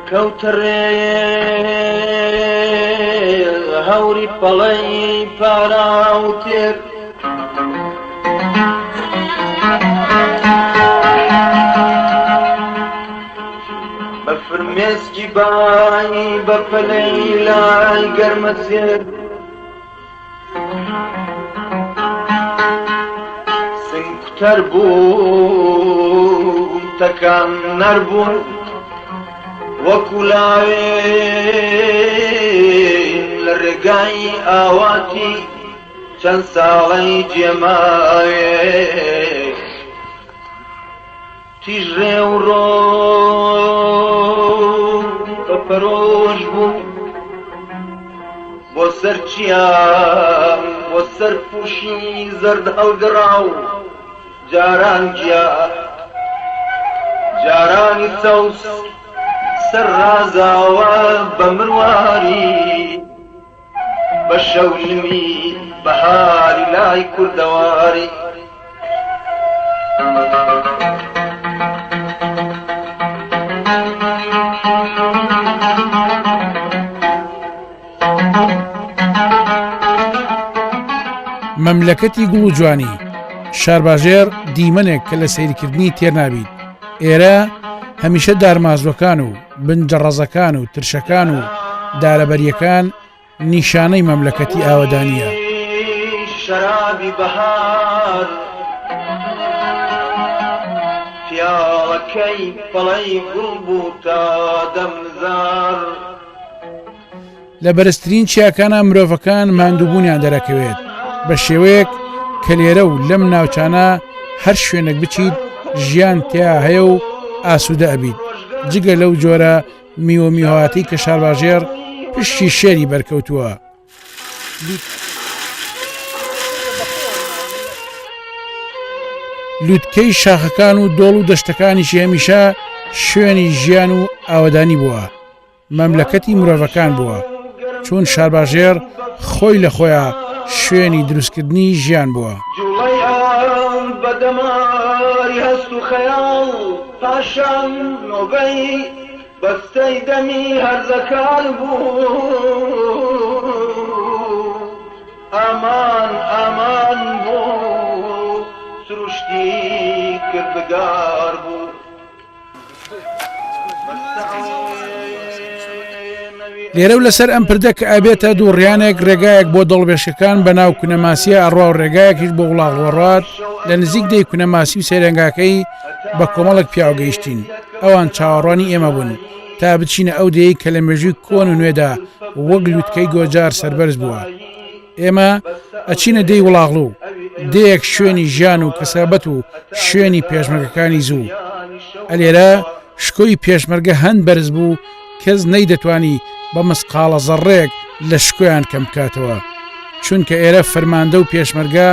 کەوتە ڕێ هەوری پەڵەی پاراو تێر. بە فرمێسکی بای بە پەلەی لای گەرمەسێر. سنگتر بووم تەکان نەربوون وەکو لاوێن لە ڕێگای ئاواتی چەند ساڵەی جێماوێ تیژ ڕێ و ڕۆ بە پەرۆش بوو بۆ سەر چیا بۆ سەر پووشی زەرد هەڵگەڕاو جاران گیا جارانی سەوز سەر ڕازاوە بە مرواری بە شەونمی بەهاری لای کوردەواری. مەملەکەتی گوڵ و جوانی شارباژێڕ دیمەنێک کە لە سەیرکردنی تێر نابیت ئێرە هەمیشە دارمازوەکان و بنجە ڕەزەکان و ترشەکان و دارەبەریەکان نیشانەی مەملەکەتی ئاوەدانیە. شەرابی بەهار پیاڵەکەی پەڵەی گوڵ بوو تا دەم نزار. لە بەرزترین چیاکانە مرۆڤەکان ماندووبوونیان دەرەکەوێت بە شێوەیەک کە لێرە و لەم ناوچانە هەر شوێنێک بچیت ژیان تیا هەیە و ئاسوودە ئەبیت جگە لەو جۆرە میوە میوهاتی کە شارباژێڕ پشتی شێری بەرکەوتووە. لوتکەی شاخەکان و دۆڵ و دەشتەکانیشی هەمیشە شوێنی ژیان و ئاوەدانی بووە. مەملەکەتی مرۆڤەکان بووە، چون شارباژێڕ خۆی لە خۆیا شوێنی دروستکردنی ژیان بووە. جوڵەی ئاو بە دەماری هەست و خەیاڵ، پاشان نۆبەی بەستەی دەمی هەرزەکار بوو. ئامان ئامان بوو، سروشتی کردگار بوو. لێرە و لەسەر ئەم پردە کە ئەبێتە دووڕیانێک ڕێگایەک بۆ دۆڵبێشەکان بە ناو کونەماسیە ئەڕوا و ڕێگایەکیش بۆ وڵاغڵەڕات لە نزیک دێی کونەماسی و سەیرەنگاکەی بە کۆمەڵک پیاو گەیشتین ئەوان چاوەڕوانی ئێمە بوون تا بچینە ئەو دێی کە لە مێژووی کۆن و نوێدا وەک لوتکەی گۆجار سەربەرز بووە. ئێمە ئەچینە دێی وڵاغڵو، دێیەک شوێنی ژیان و کەسابەت و شوێنی پێشمەرگەکانی زوو. ئەلێرە شکۆی پێشمەرگە هەند بەرز بوو کەس نەیدەتوانی بە مسقاڵە زەڕڕەیەک لە شکۆیان کەم بکاتەوە. چونکە ئێرە فەرماندە و پێشمەرگە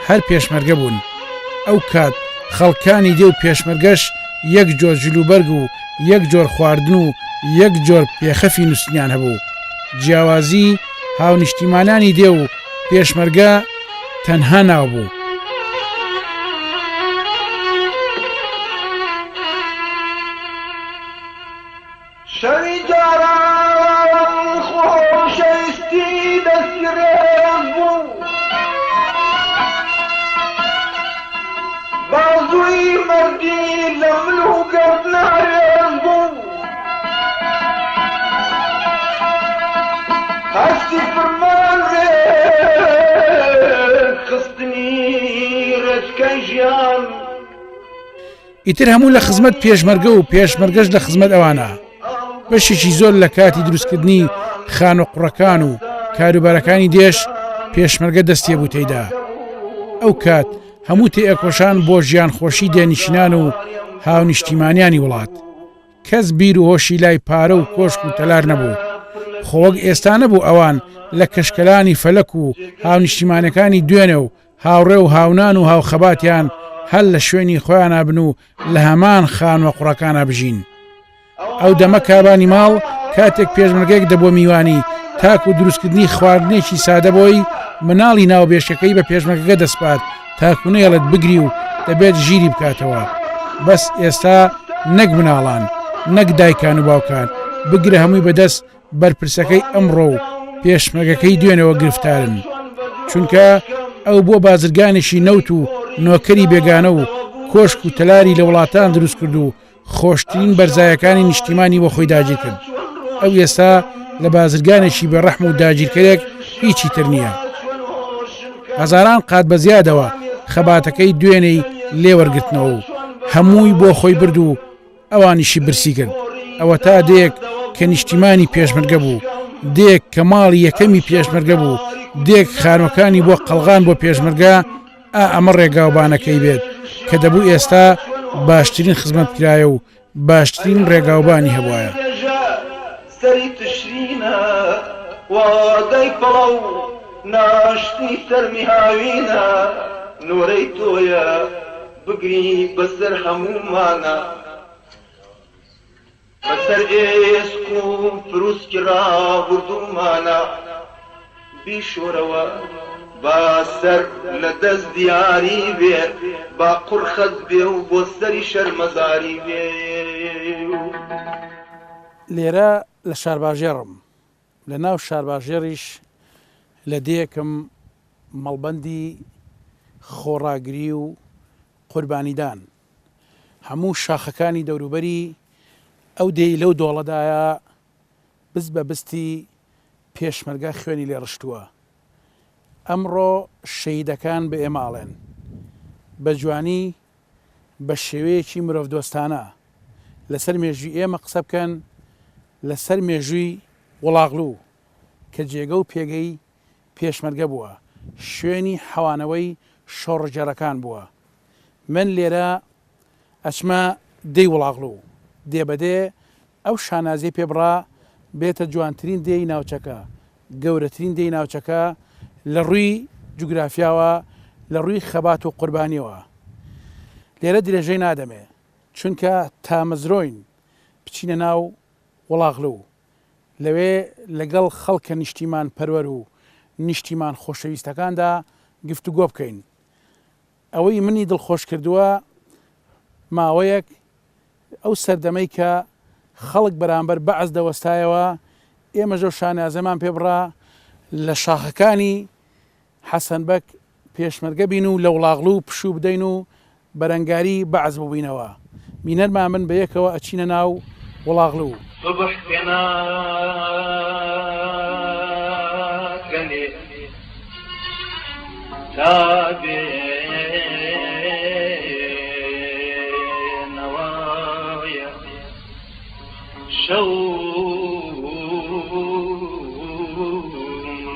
هەر پێشمەرگە بوون. ئەو کات خەڵکانی دێ و پێشمەرگەش یەک جۆر جلوبەرگ و یەک جۆر خواردن و یەک جۆر پێخەفی نووستنیان هەبوو. جیاوازی هاونیشتیمانانی دێ و پێشمەرگە تەنها ناو بوو. شەوی جاران خۆشەویستی دەستی ڕێز بوو بازووی مەردی لە مل و گەردنا ڕێز بوو هەستی فرمان ڕێکخستنی ڕێچکەی ژیان. ئیتر هەموو لە خزمەت پێشمەرگە و پێشمەرگەش لە خزمەت ئەوانە. بەشێکی زۆر لە کاتی دروستکردنی خانوو قوڕەکان و کاروبارەکانی دێش پێشمەرگە دەستێ بوو تێیدا. ئەو کات هەموو تێئەکۆشان بۆ ژیانخۆشی دێنیشینان و هاونیشتیمانیانی وڵات. کەس بیر و هۆشی لای پارە و کۆشک و تەلار نەبوو. خۆ وەک ئێستا نەبوو ئەوان لە کەشکەلانی فەلەک و هاونیشتیمانەکانی دوێنێ و هاوڕێ و هاونان و هاوخەباتیان هەر لە شوێنی خۆیانا بن و لە هەمان خانوە قوڕەکانا بژین. ئەو دەمە کابانی ماڵ کاتێک پێشمەرگەیەک دەبووە میوانی تاکو دروستکردنی خواردنێکی سادە بۆی، مناڵی ناو بێشەکەی بە پێشمەرگەکە دەسپارد تاکو نەیەڵێت بگری و دەبێت ژیری بکاتەوە. بەس ئێستا نەک مناڵان، نەک دایکان و باوکان، بگرە هەمووی بەدەست بەرپرسەکەی ئەمڕۆ و پێشمەرگەکەی دوێنەوە گرفتارن چونکە ئەو بۆ بازرگانێکی نەوت و نۆکەری بێگانە و کۆشک و تەلاری لە وڵاتان دروست کرد و خۆشترین بەرزایەکانی نیشتیمانی بۆ خۆی داگیر کرد ئەو ئێستا لە بازرگانێکی بە ڕەحم و داگیرکەرێک هیچی تر نییە هەزاران قات بە زیادەوە خەباتەکەی دوێنێی لێوەرگرتنەوە و هەمووی بۆ خۆی برد و ئەوانیشی برسی کرد ئەوەتا دێک کە نیشتیمانی پێشمەرگە بوو دێک کە ماڵی یەکەمی پێشمەرگە بوو دێک خانوەکانی بۆ قەڵغان بۆ پێشمەرگە ئا ئەمە ڕێگاوبانەکەی بێت کە دەبوو ئێستا باشترین خزمەت بکرایە و باشترین ڕێگاوبانی هەبوایە. سەری تشرینە وادەی پەڵە و ناشتنی تەرمی هاوینە نۆرەی تۆیە بگری بەسەر هەموومانا. بەسەر ئێسک و پروسکی ڕابوردوومانا بیشۆرەوە با سەر لە دەست دیاری بێ با قوڕ خەت بێ و بۆ سەری شەرمەزاری بێ. لێرە لە شارباژێڕم، لە ناو شارباژێڕیش لە دێیەکم مەڵبەندی خۆڕاگری و قوربانیدان، هەموو شاخەکانی دەوروبەری ئەو دێی لەو دۆڵەدایە بست بە بستی پێشمەرگە خوێنی لێ ڕشتووە. ئەمڕۆ شەهیدەکان بە ئێمە ئەڵێن بە جوانی بە شێوەیەکی مرۆڤدۆستانە لەسەر مێژووی ئێمە قسە بکەن، لەسەر مێژووی وڵاغلو کە جێگە و پێگەی پێشمەرگە بووە، شوێنی حەوانەوەی شۆڕشگێڕەکان بووە. من لێرە ئەچمە دێی وڵاغڵو، دێ بە دێ ئەو شانازیەی پێ بڕا بێتە جوانترین دێی ناوچەکە، گەورەترین دێی ناوچەکە لە ڕووی جوگرافیاوە، لە ڕووی خەبات و قوربانیەوە. لێرە درێژەی نادەمێ، چونکە تامەزرۆین بچینە ناو وڵاغلو، لەوێ لەگەڵ خەڵکە نیشتیمان پەروەر و نیشتیمان خۆشەویستەکاندا گفتوگۆ بکەین. ئەوەی منی دڵخۆش کردووە ماوەیەک ئەو سەردەمەی کە خەڵک بەرامبەر بەعس دەوەستایەوە ئێمەش ئەو شانازەمان پێ بڕا لە شاخەکانی حەسەن بەگ پێشمەرگە بین و لە وڵاغڵو پشوو بدەین و بەرەنگاری بەعس ببووینەوە. بینەرمان بن بەیەکەوە ئەچینە ناو وڵاغڵو. سوبح پێناکەنێ تا بێ نەوایە شەو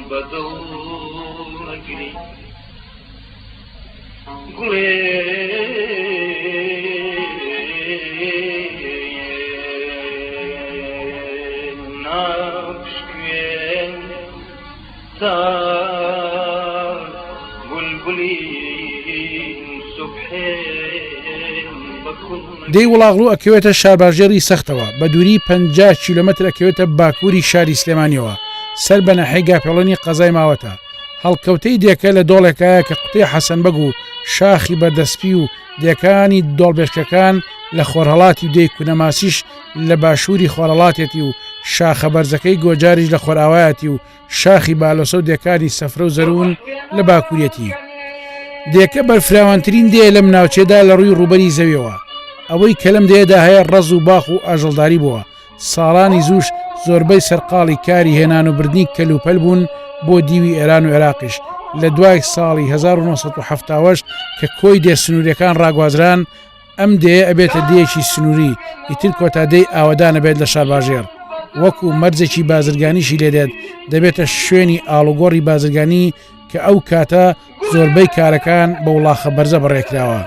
بە دڵ نەگری. گوڵێ ناپشکوێن تا بولبولی سوبحێن بە کوڵ دێی وڵاغڵو ئەکەوێتە شارباژێڕی سەختەوە، بە دووری 50 کیلۆمەتر ئەکەوێتە باکووری شاری سلێمانیەوە، سەر بە ناحیەی گاپێڵۆنی قەزای ماوەتە. هەڵکەوتەی دێکە لە دۆڵێکایە کە قوتەی حەسەن بەگ و شاخی بەردەسپی و دێکانی دۆڵبێشکەکان لە خۆرهەڵاتی و دێی کونەماسیش لە باشووری خۆرهەڵاتێتی و شاخە بەرزەکەی گۆجاریش لە خۆرئاوایەتی و شاخی بالۆسە و دێکانی سەفرە و زەروون لە باکووریەتی. دێکە بەرفراوانترین دێیە لەم ناوچەیەدا لە ڕووی ڕووبەری زەویەوە. ئەوەی کە لەم دێیەدا هەیە ڕەز و باخ و ئاژەڵداری بووە. ساڵانی زووش زۆربەی سەرقاڵی کاری هێنان و بردنی کەلوپەل بوون بۆ دیوی ئێران و عێراقیش لە دوای ساڵی 1970 کە کۆی دێ سنووریەکان ڕاگوازران ئەم دێیە ئەبێتە دێیەکی سنووری ئیتر کۆتا دێی ئاوەدانە بێت لە شارباژێڕ وەکو مەرجێکی بازرگانیشی لێدێت دەبێتە شوێنی ئاڵوگۆڕی بازرگانی کە ئەو کاتە زۆربەی کارەکان بە وڵاخە بەرزە بەڕێکراوە.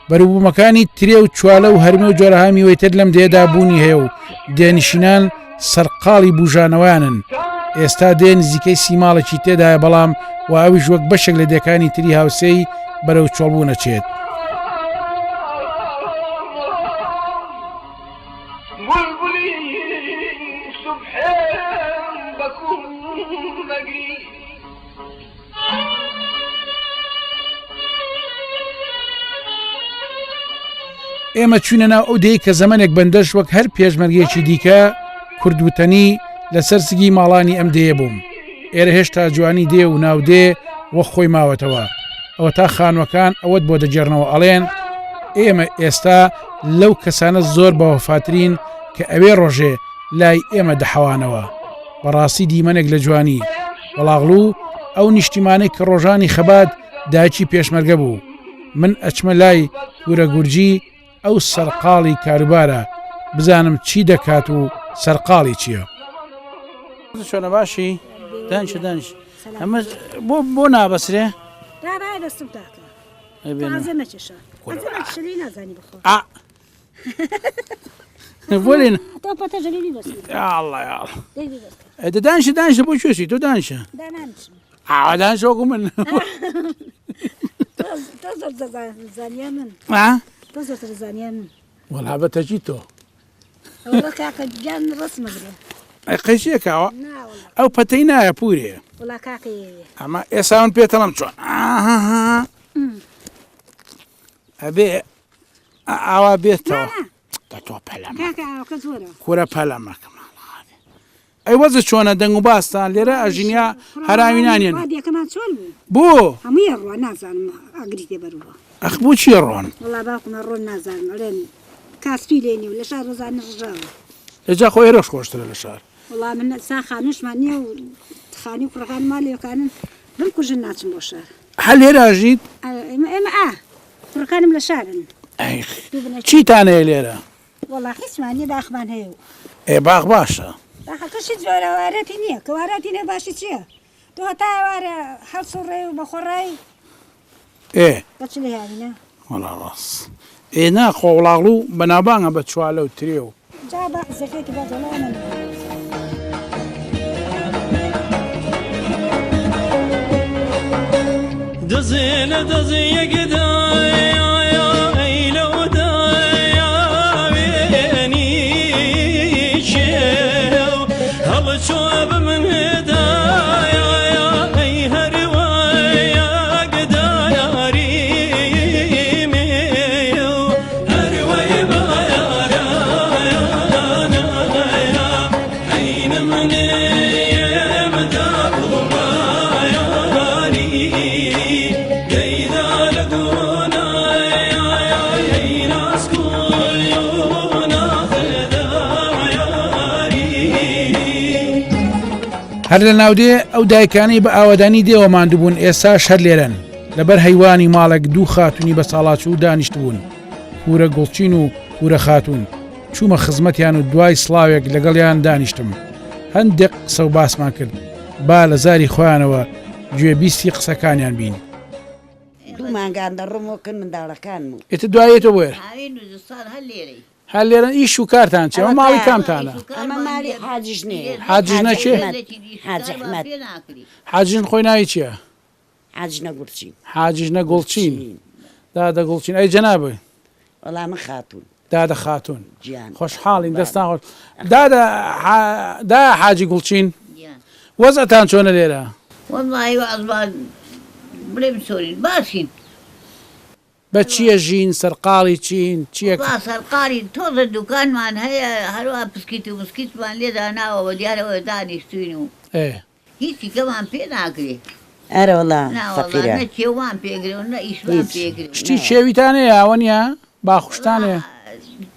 بەروبوومەکانی ترێ و چوالە و هەرمێ و جۆرەها میوەی تر لەم دێدا بوونی هەیە و دێنشینان سەرقاڵی بوژانەوەیانن ئێستا دێ نزیکەی سیماڵێکی تێدایە بەڵام و ئەویش وەک بەشێک لە دێکانی تری هاوسێی بەرەو چۆڵبوون ئەچێت. ئێمە چوینە ناو ئەو دێی کە زەمەنێک بەندەش وەک هەر پێشمەرگێکی دیکە کورد وتەنی لەسەر سگی ماڵانی ئەم دێیە بووم. ئێرە هێشتا جوانی دێ و ناو دێ وەک خۆی ماوەتەوە. ئەوەتا خانووەکان ئەوەت بۆ دەگێڕنەوە ئەڵێن ئێمە ئێستا لەو کەسانە زۆر بەوەفاترین کە ئەوێ ڕۆژێ لای ئێمە دەحەوانەوە. بەڕاستی دیمەنێک لە جوانی. وەڵاغڵوو ئەو نیشتیمانەی کە ڕۆژانی خەبات دایکی پێشمەرگە بوو. من ئەچمە لای پورە گورجی ئەو سەرقاڵی کاروبارە بزانم چی دەکات و سەرقاڵی چییە. چۆنە باشی دانیشە دانیش ئەمە بۆ بۆ نابەسرێ دانیشە دانیشە بۆ کوێسی تۆ دانیشە ئاوا دانیشە وەکو من وەڵا بە تەکی تۆ قەیچێکەوە ئەو پەتەی نایە پورێ ئەمە ئێسا من پێتەڵم چۆن ئەبێ ئاوا بێتەوە تۆ پەلە کورە پەلە مەکە ئەی وەزع چۆنە دەنگ و باستان لێرە ئەژین یا هەراوی نانێن؟ وادیەکەمان چۆن بوو؟ بۆ؟ هەمووی ئەڕوا نازانم ئاگری تێ بەربووە. ئەخ بۆچی ئەڕۆن؟ وەڵا باوکم ئەڕۆن نازانم ئەڵێن کاسپی لێ نیە و لە شار ڕۆزانە ڕژاوە. ئێ جا خۆ ئێرەش خۆشترە لە شار. وەڵا من سا خانووشمان نیە و خانی و کوڕەکانم وا لێوکانن بمکوژن ناچم بۆ شار. هەر لێرە ئەژیت؟ ئێمە ئێمە ئا کوڕەکانم لە شارن. ئەی چیتان هەیە لێرە؟ وەڵا هیچمان نیە باخمان هەیە و. ئێ باخ باشە. باخەکەش هیچ جۆرە واراتی نیە کە واراتی نیە باشی چیە تۆ هەتا ئێوارە هەڵسوڕێی و بەخۆڕایی. ئێ. بە چلی هاوینە. وەڵا ڕاست ئێ نا خۆ وڵاغڵو بەناوبانگە بە چوالە و ترێ و. جا با قسەکەی بە دڵا من. هەر لە ناودێ ئەو دایکانەی بە ئاوەدانی دێوە ماندووبوون ئێساش هەر لێرەن لەبەر هەیوانی ماڵێک دوو خاتونی بە ساڵاچوو دانیشتبوون پورە گوڵچین و پورە خاتون چوومە خزمەتیان و دوای سڵاوێک لەگەڵیان دانیشتم هەندێک قسە و باسمان کرد با لە زاری خۆیانەوە گوێبیستی قسەکانیان بین. دوو مانگان دەڕۆم وەکن منداڵەکانم و. ئیتر دوایی تۆ بۆ ئێرە؟ هاوین و زستان هەر لێرەی. هەر لێرەن ئیش و کارتان چیە؟ ئەمە ماڵی کامتانە؟ ئەمە ماڵی حاجی ژنەیە. حاجی ژنە کێ؟ حاجی ئەحمەد. حاجی ژن خۆی ناوی چیە؟ حاجی ژنە گوڵچین. حاجی ژنە گوڵچین. دادە گوڵچین ئەی جەنابت؟ وەڵا من خاتوون. دادە خاتوون گیان خۆشحاڵین دەستان خۆش دادە دا حاجی گوڵچین وەزعتان چۆنە لێرە؟ وەڵڵاهی وەزمان بڵێم چۆنین باشین. بە چیە ژین سەرقاڵی چین چیە؟ وەڵا سەرقاڵین تۆزە دوکانمان هەیە هەروا پسکیت و مسکیتمان لێ داناوە بە دیارەوە دانیشتوین و ئێ. هیچی کەمان پێ ناکرێ. ئەرەوەڵا نا وەڵا فەقیرە. نە کێومان پێ گرێ و نە ئیشمان هیچ. پێ گرێ و. شتی کێویتان هەیە ئەوە نیە باخوشتان وەڵا هەیە.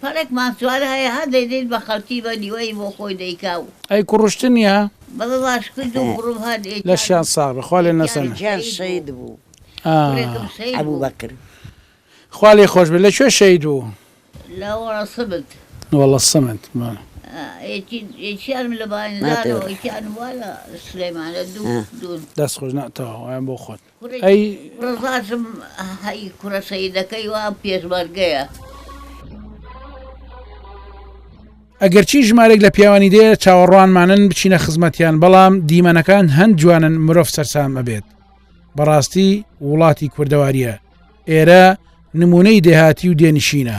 پەڕێکمان سوارە هەیە هەر دەیدەین بە خەڵکی بە نیوەی بۆ خۆی دەیکا و. ئەی کوڕشتن نیە؟ بەڵێ وا شکر دوو کوڕم هەن یەکیان لەشیان ساغ بێ خوا لێ یەکیان نەسەنێ. یەکیان شەهید شەهید بوو بوو. کوڕێکم شەهید بوو. ئەبوبەکر. خوا لێی خۆش بێ لە کوێ شەهید بوو؟ لە وەڵا سمت. وەڵا سمت بەڵێ. یەکیانم لە بانزانەوە یەکیانم وا لە سلێمانە دوو دوون. دەست خۆش نا تەواو ئەیان بۆ خۆت ئەی. کوڕەزاشم هەی کوڕە شەهیدەکەی وا پێشمەرگەیە. ئەگەرچی ژمارێک لە پیاوانی دێ چاوەڕوانمانن بچینە خزمەتیان بەڵام دیمەنەکان هەند جوانن مرۆڤ سەرسام ئەبێت بەڕاستی وڵاتی کوردەواریە ئێرە نمونەی دێهاتی و دێنشینە.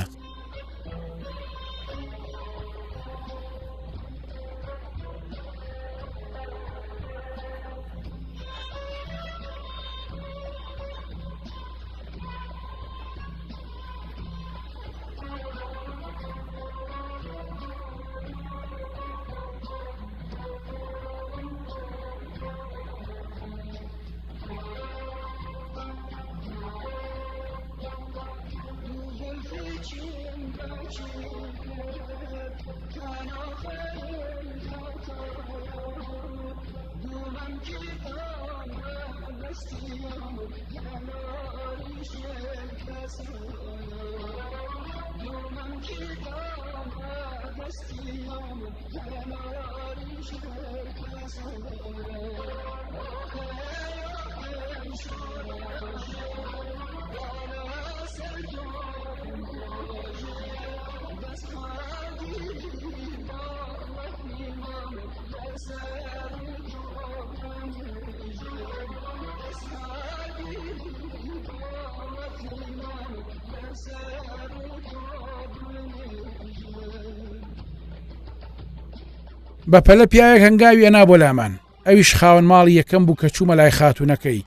بە پەلە پیاوێک هەنگاوی ئەنا بۆ لامان ئەویش خاوەن ماڵی یەکەم بوو کە چوومە لای خاتوونەکەی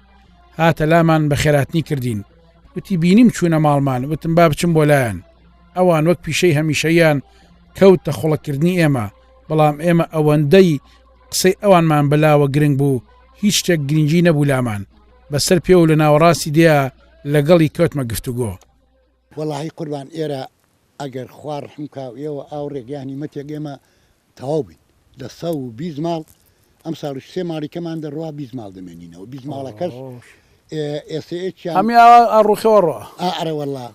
هاتە لامان بە خێراتنی کردین وتی بینیم چوونە ماڵمان وتم با بچم بۆ لایەن ئەوان وەک پیشەی هەمیشەیان کەوتە خۆڵەکردنی ئێمە بەڵام ئێمە ئەوەندەی قسەی ئەوانمان بەلاوە گرنگ بوو هیچ شتێک گرنگی نەبوو لامان بەسەر پێ و لە ناوەڕاستی دێیا لەگەڵی کەوتمە گفتوگۆ. وەڵاهی قوربان ئێرە ئەگەر خوا ڕەحم کا و ئێوە ئاوڕێک یا نیمەتێک ئێمە تەواو بین لە 120 ماڵ ئەمساڵیش سێ ماڵی کەمان دەڕوا 20 ماڵ دەمێنینەوە 20 ماڵەکەش ئێستا یەکیان هەمی ئاوا ئەڕوخێوە ڕۆ. ئا ئەرە وەڵا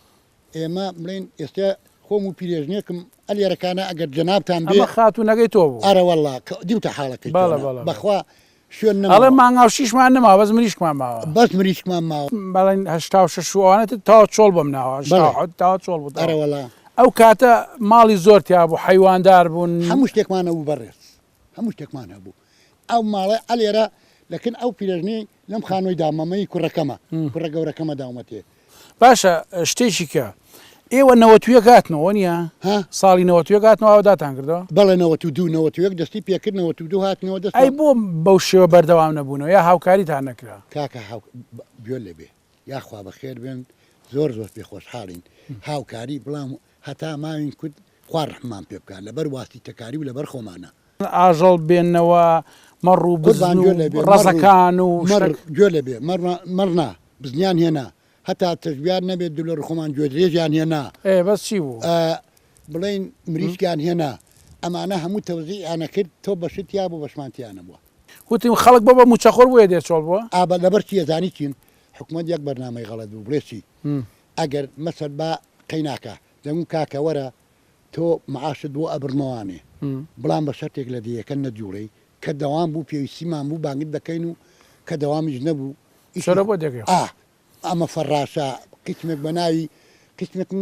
ئێمە بڵێین ئێستا خۆم و پیرێژنێکم ئەلێرەکانە ئەگەر جەنابتان بێ ئەمە خاتوونەکەی تۆ بوو. ئەرە وەڵا کە دیوتە حاڵەکەی بەڵێ چۆنە بەڵێ بەڵێ. بەخوا شوێن ئەڵێ نەماوە. مانگا و شیشمان نەماوە بەس مریشکمان ماوە. بەس مریشکمان ماوە. بەڵێن 86 و ئەوانە تر تەواو چۆڵ بۆم ناوە بەڵێ 87 تەواو چۆڵ بوو ئەرە تەواو. وەڵا. ئەو کاتە ماڵی زۆر تیا بوو حەیواندار بوون. هەموو شتێکمان هەبوو بەڕێز هەموو شتێکمان هەبوو ئەو ماڵە ئەلێرە لەکن ئەو پیرەژنەی لەم خانووی دامەمەی کوڕەکەمە کوڕە گەورەکەمە داومەتێ. باشە شتێکی کە ئێوە 91 هاتنەوە وەنیە؟ ها؟ ساڵی 91 هاتنەوە ئاوەداتان کردەوە؟ بەڵێ 92 91 دەستی پێکرد 92 هاتنەوە دەستمان. ئەی بۆ بەو شێوە بەردەوام نەبوونەوە یا هاوکاریتان نەکرا؟ کاکە هاو گوێ لێبێ یاخوا بەخێر بێن زۆر زۆر پێ خۆشحاڵین هاوکاری بڵام هەتا ماوین کورد خوا ڕەحممان پێ بکا لەبەر واسیتەکاری و لەبەر خۆمانە. ئاژەڵ بێننەوە مەڕ و قوربان بزن و گوێ لێ بێ مەڕ و ڕەزەکان و مەڕ شتەک. گوێ لێ بێ مەڕ مەڕ نا بزنیان هێنا هەتا تەشبیان نەبێت دولەر خۆمان گوێدرێژیان هێنا. ئێ بەس چی بوو؟ ئە بڵێین مریشکیان هێنا ئەمانە هەموو تەوزیعیان ئەکرد تۆ بەشت تیا بوو بەشمان تیا نەبووە. وتم خەڵک بۆ بە مووچەخۆر بۆیە دێ چۆڵ بووە؟ ئا بە لەبەر چی ئەزانی چین حکومەت یەک بەرنامەی غەڵەت بوو بڵێ چی ئەگەر مەسەل با قەیناکە دەنگوم کاکە وەرە تۆ معاشت بۆ ئەبڕمەوانێ بڵام بە شەرتێک لە دێیەکە نەجوڵێی کە دەوام بوو پێویستیمان بوو بانگت دەکەین و کە دەوامیش نەبوو ئیشی چۆرە بۆ دەکەی ئا ئەمە فەڕاشە قیسمێک بە ناوی قیسمێکم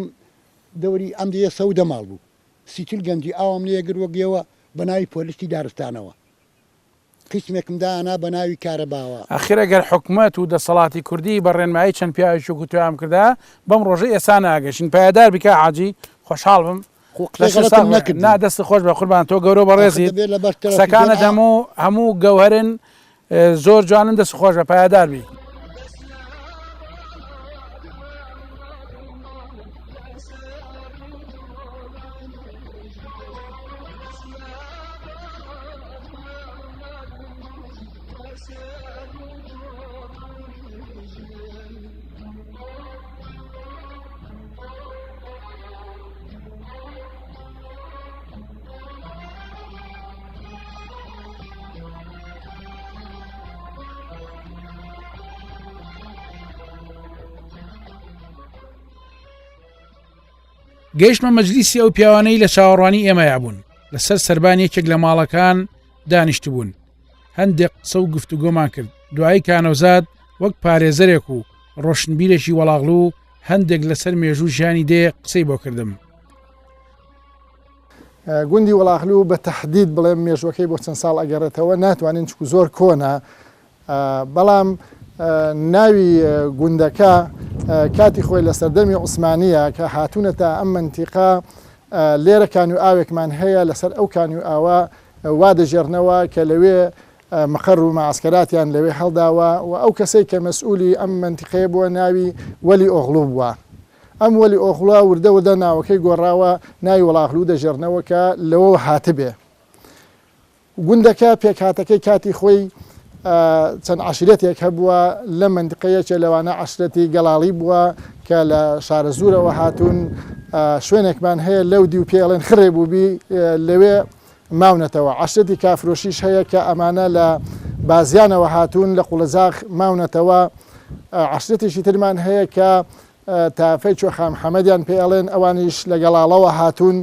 دەوری ئەم دێیە سەودە ماڵ بوو سی چل گەنجی ئاوام لێ گرت وەک ئێوە بە ناوی پۆلیسی دارستانەوە قیسمێکم دانا بە ناوی کارەباوە. ئاخر ئەگەر حکومەت و دەسەڵاتی کوردی بە ڕێنمایی چەند پیاوێکی وەکو تۆیان بکردایە بەم ڕۆژەی ئێستا ناگەشتین. پایەدار بی کاک حاجی خۆشحاڵ بم. خۆ قسەی لەشت غەڵەتم ساغ بێ. نەکردی. نا دەستت خۆش بێ قوربان تۆ گەورە و ئاخر بەڕێزیت دەبێ لەبەر تەلەفزیۆن قسەکانت ئا. هەموو هەموو گەوهەرن زۆر جوانن دەست خۆش بێ پایەدار بی. گەیشتمە مەجلیسی ئەو پیاوانەی لە چاوەڕوانی ئێمەیا بوون لەسەر سەربان یەکێک لە ماڵەکان دانیشتبوون هەندێک قسە و گفتوگۆمان کرد دوایی کانەوزاد وەک پارێزەرێک و ڕۆشنبیرێکی وەڵاغلو هەندێک لەسەر مێژوو ژیانی دێ قسەی بۆ کردم. گوندی وەڵاخلو بە تەحدید بڵێم مێژوەکەی بۆ چەند ساڵ ئەگەڕێتەوە ناتوانین چکو زۆر کۆنە بەڵام ناوی گوندەکە کاتی خۆی لە سەردەمی عوسمانییە کە هاتوونەتە ئەم مەنتیقە لێرە کانی و ئاوێکمان هەیە لەسەر ئەو کانی و ئاوە وا دەگێڕنەوە کە لەوێ مقەر و مەعسکەراتیان لەوێ هەڵداوە و ئەو کەسەی کە مەسئولی ئەم مەنتیقەیە بووە ناوی وەلی ئۆغڵو بووە. ئەم وەلی ئۆغڵوە وردە وردە ناوەکەی گۆڕاوە ناوی وەڵاغلو دەگێڕنەوە کە لەوەوە هاتبێ. گوندەکە پێکهاتەکەی کاتی خۆی چەند عەشرەتێک هەبووە لەم مەنتقە یەکێ لەوانە عەشرەتی گەڵاڵی بووە کە لە شارەزوورەوە هاتوون شوێنێکمان هەیە لەو دیو پێ ئەڵێن خڕێ بووبی لەوێ ماونەتەوە عەشرەتی کافرۆشیش هەیە کە ئەمانە لە بازیانەوە هاتوون لە قوڵەجاخ ماونەتەوە. عەشرەتێکی ترمان هەیە کە تافەی چۆخا محەمەدیان پێ ئەڵێن ئەوانیش لە گەڵاڵەوە هاتوون.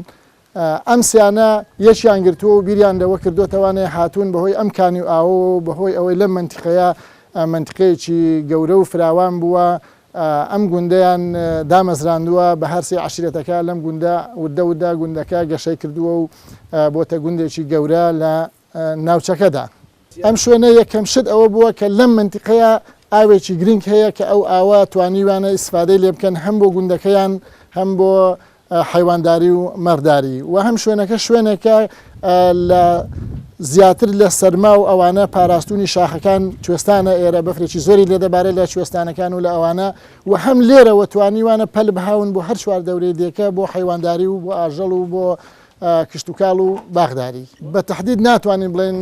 ئەم سیانە یەکیان گرتووە و بیریان لەوە کردۆتەوانێ هاتوون بەهۆی ئەم کانی و ئاوەوە و بەهۆی ئەوەی لەم مەنتیقەیە مەنتیقەیەکی گەورە و فراوان بووە ئەم گوندەیان دامەزراندووە بە هەرسێ عەشیرەتەکە لەم گوندە وردە وردە گوندەکە گەشەی کردووە و بۆتە گوندێکی گەورە لە ناوچەکەدا. ئەم شوێنە یەکەم شت ئەوە بووە کە لەم مەنتیقەیە ئاوێکی گرنگ هەیە کە ئەو ئاوە توانیویانە ئیسفادەی لێ بکەن هەم بۆ گوندەکەیان هەم بۆ حەیوانداری و مەڕداری و هەم شوێنەکە شوێنێکە لە زیاتر لە سەرما و ئەوانە پاراستونی شاخەکان کوێستانە ئێرە بەفرێکی زۆری لێدەبارێت لە کوێستانەکان و لە ئەوانە و هەم لێرەوە توانیوانە پەل بهاون بۆ هەر چوار دەورەی دێکە بۆ حەیوانداری و بۆ ئاژەڵ و بۆ کشتوکاڵ و باخداری. بە تەحدید ناتوانین بڵێین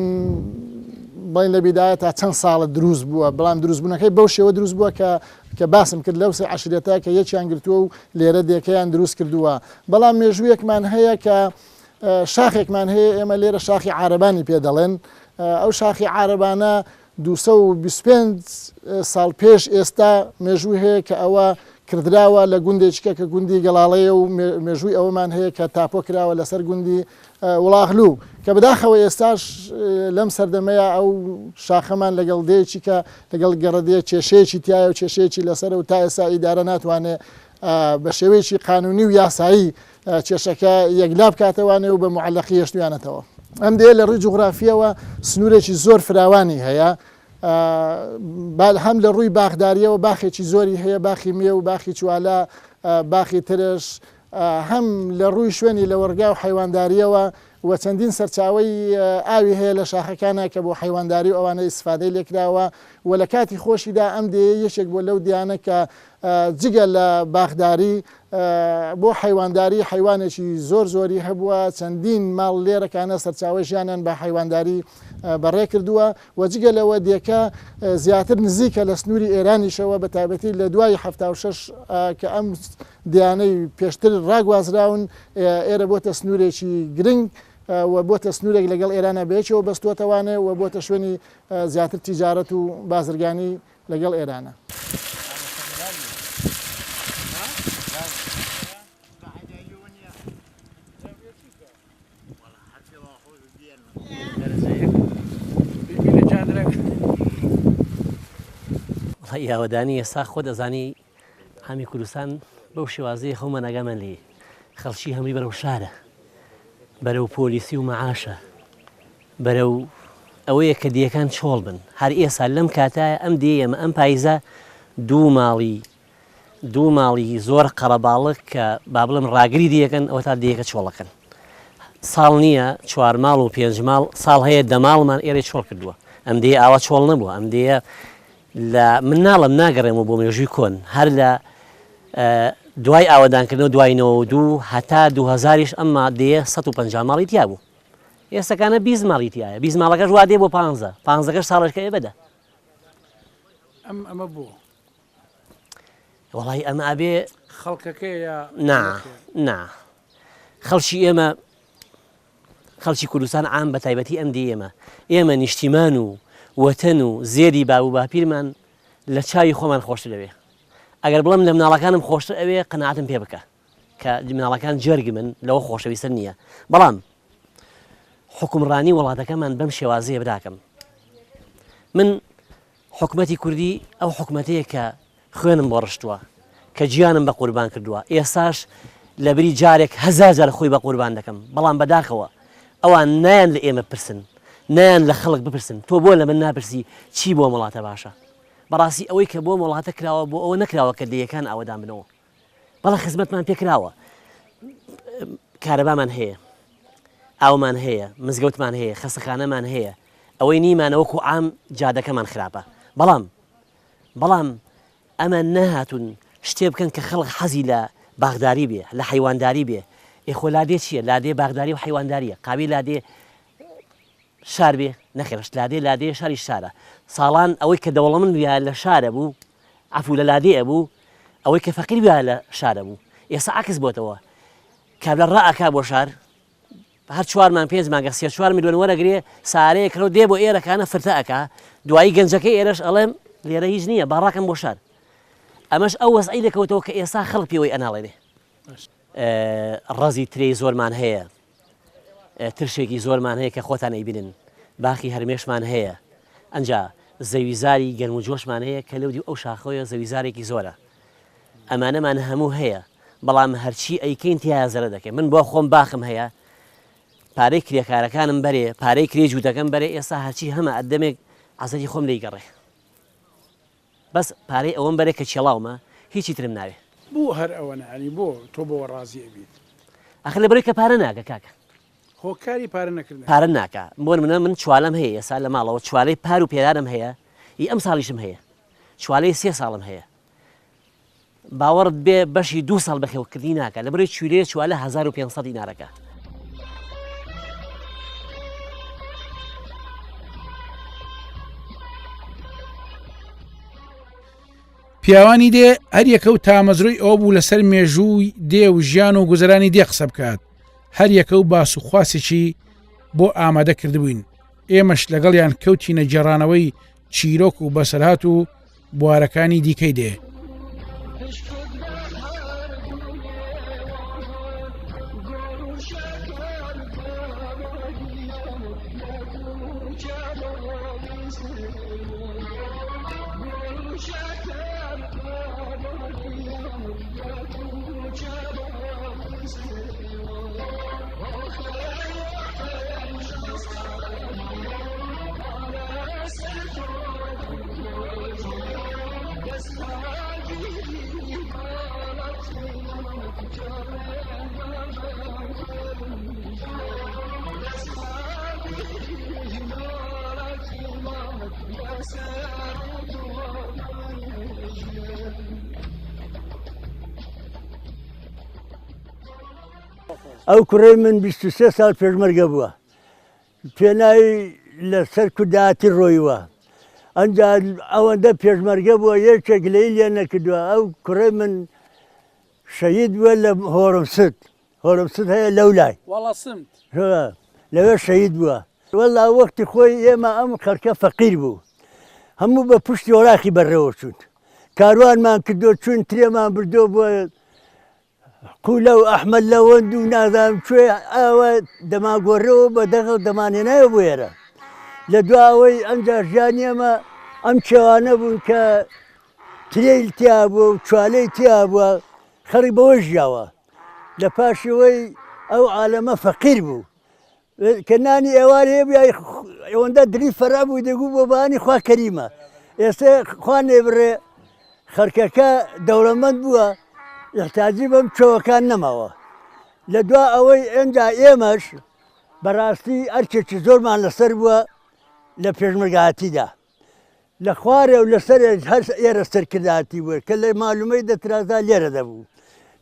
بڵێین لە بیدایە تا چەند ساڵە دروست بووە، بەڵام دروستبوونەکەی بەو شێوە دروست بووە کە کە باسم کرد لەو سێ عەشیرەتە کە یەکیان گرتووە و لێرە دێکەیان دروست کردووە. بەڵام مێژوویەکمان هەیە کە شاخێکمان هەیە ئێمە لێرە شاخی عارەبانی پێ دەڵێن. ئەو شاخی عارەبانە 225 ساڵ پێش ئێستا مێژووی هەیە کە ئەوە کردراوە لە گوندێکیکە کە گوندی گەڵاڵەیە و مێژووی ئەوەمان هەیە کە تاپۆ کراوە لەسەر گوندی وڵاغلو کە بەداخەوە ئێستاش لەم سەردەمەیە ئەو شاخەمان لەگەڵ دێیەکی کە لەگەڵ گەڕەدێ کێشەیەکی تایە و کێشەیەکی لەسەرە و تا ئێستا ئیدارە ناتوانێ بە شێوەیەکی قانونی و یاسایی کێشەکە یەکلا بکاتەوانێ و بە معلقی هێشتویانەتەوە. ئەم دێیە لە ڕووی جوغرافییەوە سنوورێکی زۆر فراوانی هەیە، هەم لە ڕووی باخدارییەوە باخێکی زۆری هەیە، باخی مێو، باخی چوالە، باخی ترش، هەم لە ڕووی شوێنی لەوەڕگا و حەیواندارییەوە و چەندین سەرچاوەی ئاوی هەیە لە شاخەکانا کە بۆ حەیوانداری و ئەوانە ئیستفادەی لێکراوە و لە کاتی خۆشیدا ئەم دێیە یەکێک بووە لەو دێیانە کە جگە لە باخداری بۆ حەیوانداری حەیوانێکی زۆر زۆری هەبووە، چەندین ماڵ لێرەکانە سەرچاوەی ژیانیان بە حەیوانداری بەڕێ کردووە و جگە لەوە دێکە زیاتر نزیکە لە سنووری ئێرانیشەوە بە تایبەتی لە دوای 76 کە ئەم دێیانەی پێشتر ڕاگوازراون ئێرە بۆتە سنوورێکی گرنگ و بۆتە سنوورێک لەگەڵ ئێرانە بەیەکەوە بەستووەتەوانێ و بۆتە شوێنی زیاتر تیجارەت و بازرگانی لەگەڵ ئێرانە. وەڵای ئاوەدانی ئێستا خۆت ئەزانی عامی کوردستان بەو شێوازەیە خۆمان ئاگامان لێیە خەڵکی هەمووی بەرەو شارە بەرەو پۆلیسی و مەعاشە بەرەو ئەوەیە کە دێیەکان چۆڵ بن هەر ئێسا لەم کاتایە ئەم دێیەمە ئەم پایزە دوو ماڵی دوو ماڵی زۆر قەرەباڵغ کە با بڵێم ڕاگری دێیەکەن ئەوە تا دێیەکە چۆڵەکەن ساڵ نییە چوار ماڵ و پێنج ماڵ ساڵ هەیە دە ماڵمان ئێرەی چۆڵ کردووە ئەم دێیە ئاوا چۆڵ نەبووە ئەم دێیە لە من ناڵم ناگەڕێمەوە بۆ مێژووی کۆن هەر لە دوای ئاوەدانکردنەوە دوای 92 هەتا 2000یش ئەم مادەیە 150 ماڵی تیا بوو ئێستەکانە 20 ماڵی تایە 20 ماڵەکەش وا دێ بۆ پانزە پانزەکەش ساڵێکە ئێ بەدە ئەم ئەمە بۆ وەڵی ئەمە ئەبێ خەڵکەکەی یا نا نا خەڵکی ئێمە خەڵکی کوردستان عام بە تایبەتی ئەم دێی ئێمە، ئێمە نیشتیمان و وەتەن و زێدی باب و باپیرمان لە چاوی خۆمان خۆشتر ئەوێ. ئەگەر بڵێم لە مناڵەکانم خۆشتر ئەوێ قەناعەتم پێ بکە کە مناڵەکان جەرگمن لەوە خۆشەویستر نییە. بەڵام حوکمڕانی وڵاتەکەمان بەم شێوازەیە براکەم. من حکومەتی کوردی ئەو حکومەتەیە کە خوێنم بۆ ڕشتووە، کە گیانم بە قوربان کردووە، ئێستاش لەبری جارێک هەزار جار خۆی بە قوربان دەکەم، بەڵام بەداخەوە ئەوان نایەن لە ئێمە بپرسن، نایەن لە خەڵک بپرسن، تۆ بۆ لە من ناپرسی چی بۆ ئەم وڵاتە باشە؟ بەڕاستی ئەوەی کە بۆ ئەم وڵاتە کراوە بۆ ئەوە نەکراوە کە دێیەکان ئاوەدان بنەوە، بەڵێ خزمەتمان پێ کراوە، کارەبامان هەیە، ئاومان هەیە، مزگەوتمان هەیە، خەستەخانەمان هەیە، ئەوەی نیمانە وەکو عام جادەکەمان خراپە، بەڵام بەڵام ئەمان نەهاتوون شتێ بکەن کە خەڵک حەزی لە باخداری بێ، لە حەیوانداری بێ. ئێ خۆ لادێ چییە؟ لادێ باخداری و حەیواندارییە. قابیل لادێ شار بێ؟ نەخێر لادێ لادێ شاریش شارە. ساڵان ئەوەی کە دەوڵەمەند بوویایە لە شارە بوو، عەفوو لە لادێ ئەبوو، ئەوەی کە فەقیر بوویایە لە شارە بوو. ئێستا عەکس بۆتەوە. کابرا ڕائەکا بۆ شار. هەر چوار مانگ پێنج مانگە سێ چوار ملیۆن وەرەگرێ سارەیە کڕو دێ بۆ ئێرە کانە فرتە ئەکا دوایی گەنجەکەی ئێرەش ئەڵێم لێرە هیچ نییە با ڕاکەم بۆ شار ئەمەش ئەو وەزعەی لێکەوتەوە کە ئێستا خەڵک پێوەی ئەناڵێنێ. ڕەزی ترێی زۆرمان هەیە ترشێکی زۆرمان هەیە کە خۆتان ئەیبینن باخی هەرمێشمان هەیە ئەنجا زەویزاری گەرم و جۆشمان هەیە کە لەو دیو ئەو شاخەوەیە زەویزارێکی زۆرە ئەمانەمان هەموو هەیە بەڵام هەرچی ئەیکەین تیایا زەرەر دەکەین من بۆ خۆم باخم هەیە پارەی کرێکارەکانم بەرێ پارەی کرێی جووتەکەم بەرێ ئێستا هەرچی هەمە ئەدەمێک عەزەتی خۆم لێی گەڕێ بەس پارەی ئەوەم بەرێ کە کێڵاومە هیچی ترم ناوێ. بۆ هەر ئەوەنە یانی بۆ تۆ بەوە ڕازی ئەبیت؟ ئەخر لەبەرەوەی کە پارە ناکە کاکە. هۆکاری پارە نەکردنەکە؟ پارە ناکا بۆ نمونە من چوالەم هەیە ئێستا لە ماڵەوە چوالەی پار و پێرارم هەیە ئی ئەمساڵیشم هەیە چوالەی سێ ساڵم هەیە باوەڕت بێ بەشی دوو ساڵ بەخێوکردنی ناکا لەبەرەی چویلەیە چوالە 1500 دینارەکە. پیاوانی دێ هەریەکە و تامەزرۆی ئەوە بوو لەسەر مێژووی دێ و ژیان و گوزەرانی دێ قسە بکات هەریەکە و باس و خواسێکی بۆ ئامادە کردبووین ئێمەش لەگەڵیان کەوتینە گێڕانەوەی چیرۆک و بەسەرهات و بوارەکانی دیکەی دێ. ئەو کوڕەی من 23 ساڵ پێشمەرگە بووە پێناوی لە سەر کوردایەتی ڕۆیوە ئەنجا ئەوەندە پێشمەرگە بووە یەکێک گلەیی لێ نەکردووە ئەو کوڕەی من شەهید بووە لە هۆرمسد هۆرمسد هەیە لەو لای وەڵەسمت لەوێ شەهید بووە وەڵا وەختی خۆی ئێمە ئەم خەڵکە فەقیر بوو هەموو بە پشتی وەراخی بەڕێوە چوون کاروانمان کردو چوون ترێمان بردۆ بۆ قولە و ئەحمەد لەوەند و نازانم کوێ ئاوا دەمانگۆڕێەوە بە دەغڵ دەمانهێنایەوە بۆ ئێرە لە دواوەی ئەمجا ژیانی ئەمە ئەم کێوانە بوون کە ترێیل تیا بووە و چوالەی تیا بووە خەڵک بەوە ژیاوە لە پاشەوەی ئەو عالەمە فەقیر بوو کە نانی ئێوارێ بوو ئەوەندە دری فەرا بوو دەگوو بۆ بانی خوا کەریمە ئێستا خوا نێبڕێ خەرکەکە دەوڵەمەند بووە احتاجی بەم چۆوەکان نەماوە لە دوا ئەوەی ئێنجا ئێمەش بەڕاستی ئەرکێکی زۆرمان لەسەر بووە لە پێشمەرگایەتیدا لە خوارێ و لە سەرێ هەر ئێرە سەرکردایەتی بووە کە لە مالومەی دەترازا لێرە دەبوو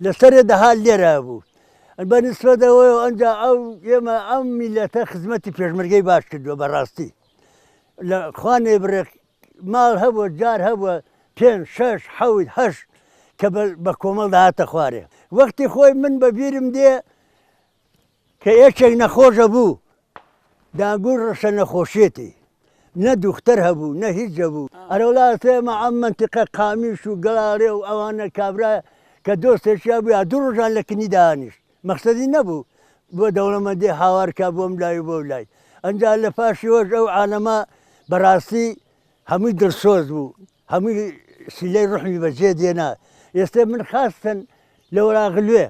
لە سەرێ دەهات لێرە بوو بە نسبەتەوە ئەنجا ئەو ئێمە ئەم میلەتە خزمەتی پێشمەرگەی باش کردووە بەڕاستی لە خوانێ بڕێک ماڵ هەبووە جار هەبووە پێنج شەش حەوت هەشت کە بە کۆمەڵ دەهاتە خوارێ وەختی خۆی من بە بیرم دێ کە یەکێک نەخۆش ئەبوو دانگور ڕەشە نەخۆشیەتی نە دوختەر هەبوو نە هیچ هەبوو ئەرەولا ئێمە ئەم مەنتیقە قامیش و گەڵاڵێ و ئەوانە کابرا کە دۆستێکی هەبوو یا دوو ڕۆژان لە کنی دانیشت مەخسەدی نەبوو بۆ دەوڵەمەندی هاوار کا بۆم لای و بۆ لای ئەنجا لە پاشیوەش ئەو عالەمە بەڕاستی هەمووی دڵسۆز بوو هەمووی سیلەی ڕحمی بەجێ دێنا ئێستا من خاستن لە وەراغلوێ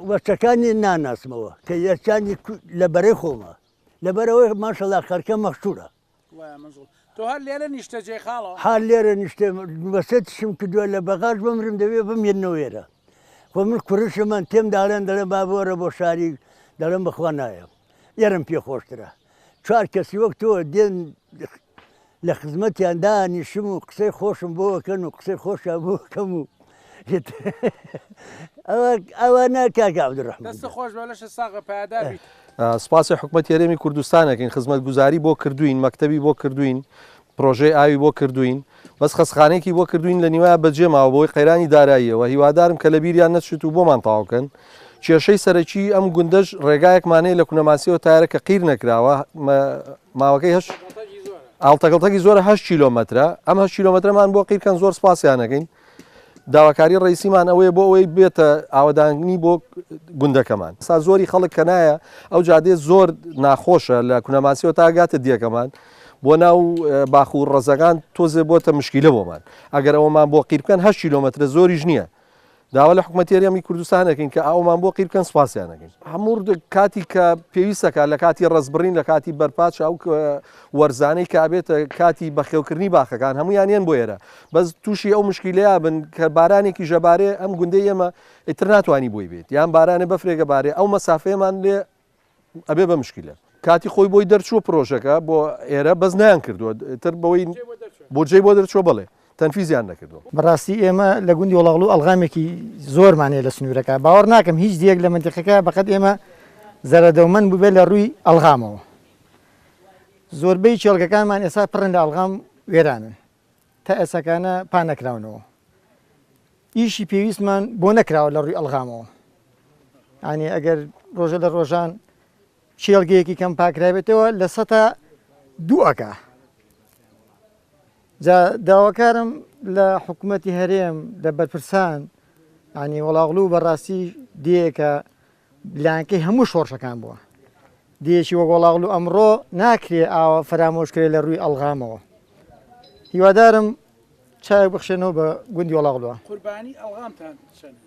وەچەکانی ناناسمەوە کە یەکانی لە بەرەی خۆمە لەبەرەوەی ماشەڵا خەرکە مەخشورە تۆ هەر لێرە نیشتەجێ خاڵە؟ هەر لێرە نیشتێ وەسێتیشم کردووە لە بەغاش بمرم دەبێ بمێنەوە ئێرە خۆ من کوڕیشمەن تێم داڵێن دەڵێن با بۆرە بۆ شاری دەڵێم بەخوا نایەم ئێرەم پێ خۆشترە چوار کەسی وەک تۆ دێن لە خزمەتیان دانیشم و قسەی خۆشم بۆ ئەکەن و قسەی خۆشیان بۆ ئەکەم و ئەوە نا کاک عەبدولڕەحمان دەست خۆش بە لەشت ساغ بە پایەدار بیت. سپاسی حکومەتی هەرێمی کوردستان ئەکەین خزمەتگوزاری بۆ کردوین مەکتەبی بۆ کردوین پرۆژەی ئاوی بۆ کردوین بەس خەسخانەیەکی بۆ کردوین لە نیوە بەجێ ماوە بۆی قەیرانی داراییەوە هیوادارم کە لە بیریان نەچێت و بۆمان تەواوکەن. کێشەی سەرەکی ئەم گوندەش ڕێگایەکمان هەیە لە کونەماسیەوە تایرە کە قیر نەکراوە ماوەکەی هەش ئاڵتەگەڵتەکی زۆرە هە کیلۆمەترە ئەم هە کیلۆمەترەمان بۆ قیرکەن زۆر سپاسیانەکەین داواکاری ڕئیسیمان ئەوەیە بۆ ئەوەی بێتە ئاوەدانگنی بۆ گوندەکەمان سا زۆری خەڵک کە نایە ئەو جادێ زۆر ناخۆشە لە کونەماسیەوە تا گاتە دیەکەمان بۆ ناو باخ و ڕەزەکان تۆزێ بۆتە مشکیلە بۆمان ئەگەر ئەومان بۆ قیر بکەن هە کیلۆمەترە زۆریش نییە داوا لە حکومەتی هەرێمی کوردستان ئەکەین کە ئاومان بۆ قیر بکەن سوپاسیان ئەکەین. هەموو کاتی کە پێویستەکە لە کاتی ڕەزبڕین لە کاتی بەرپاچ ئەو وەرزانەی کە ئەبێتە کاتی بەخێوکردنی باخەکان هەمویان یەن بۆ ئێرە بەس تووشی ئەو مشکیلەیە بن کە بارانێکی ژەبارێ ئەم گوندەی ئێمە ئیتر ناتوانانی بۆی بێت یان بارانێ بەفرێگە بارێ ئەو مەسافەیەمان لێ ئەبێ بە مشکیلە. کاتی خۆی بۆی دەرچووە پرۆژەکە بۆ ئێرە بەس نەیان کردووە تر بەوەی بۆجەی بۆ دەرچووە بەڵێ تەنفیزیان نەکردووە. بەڕاستی ئێمە لە گوندی وەڵاغڵو ئەڵغامێکی زۆرمان هەیە لە سنوورەکە باوەڕ ناکەم هیچ دیەک لە مەنتیقەکە بەقەد ئێمە زەرەدەومەند بووبێت لە ڕووی ئەڵغامەوە زۆربەی کێڵگەکانمان ئێستا پڕن لە ئەڵغام وێرانن تا ئێساکانە پان نەکراونەوە ئیشی پێویستمان بۆ نەکراوە لە ڕووی ئەڵغامەوە ینی ئەگەر ڕۆژە لە ڕۆژان کێڵگەیەکی کەم پاکرابێتەوە لە سەتا دوو ئەکا جا داواکارم لە حکوومەتی هەرێم لە بەرپرسان ینی وەڵاغلو بەڕاستی دێکە لانکەی هەموو شۆڕشەکان بووە. دێیەکی وەک وەڵاغلو ئەمڕۆ ناکرێ ئاوا فەرامۆش کرێ لە ڕووی ئەڵغامەوە. هیوادارم چاوێک بخشێنەوە بە گوندی وەڵاغلوە. قوربانی ئەڵغامتان چەنە؟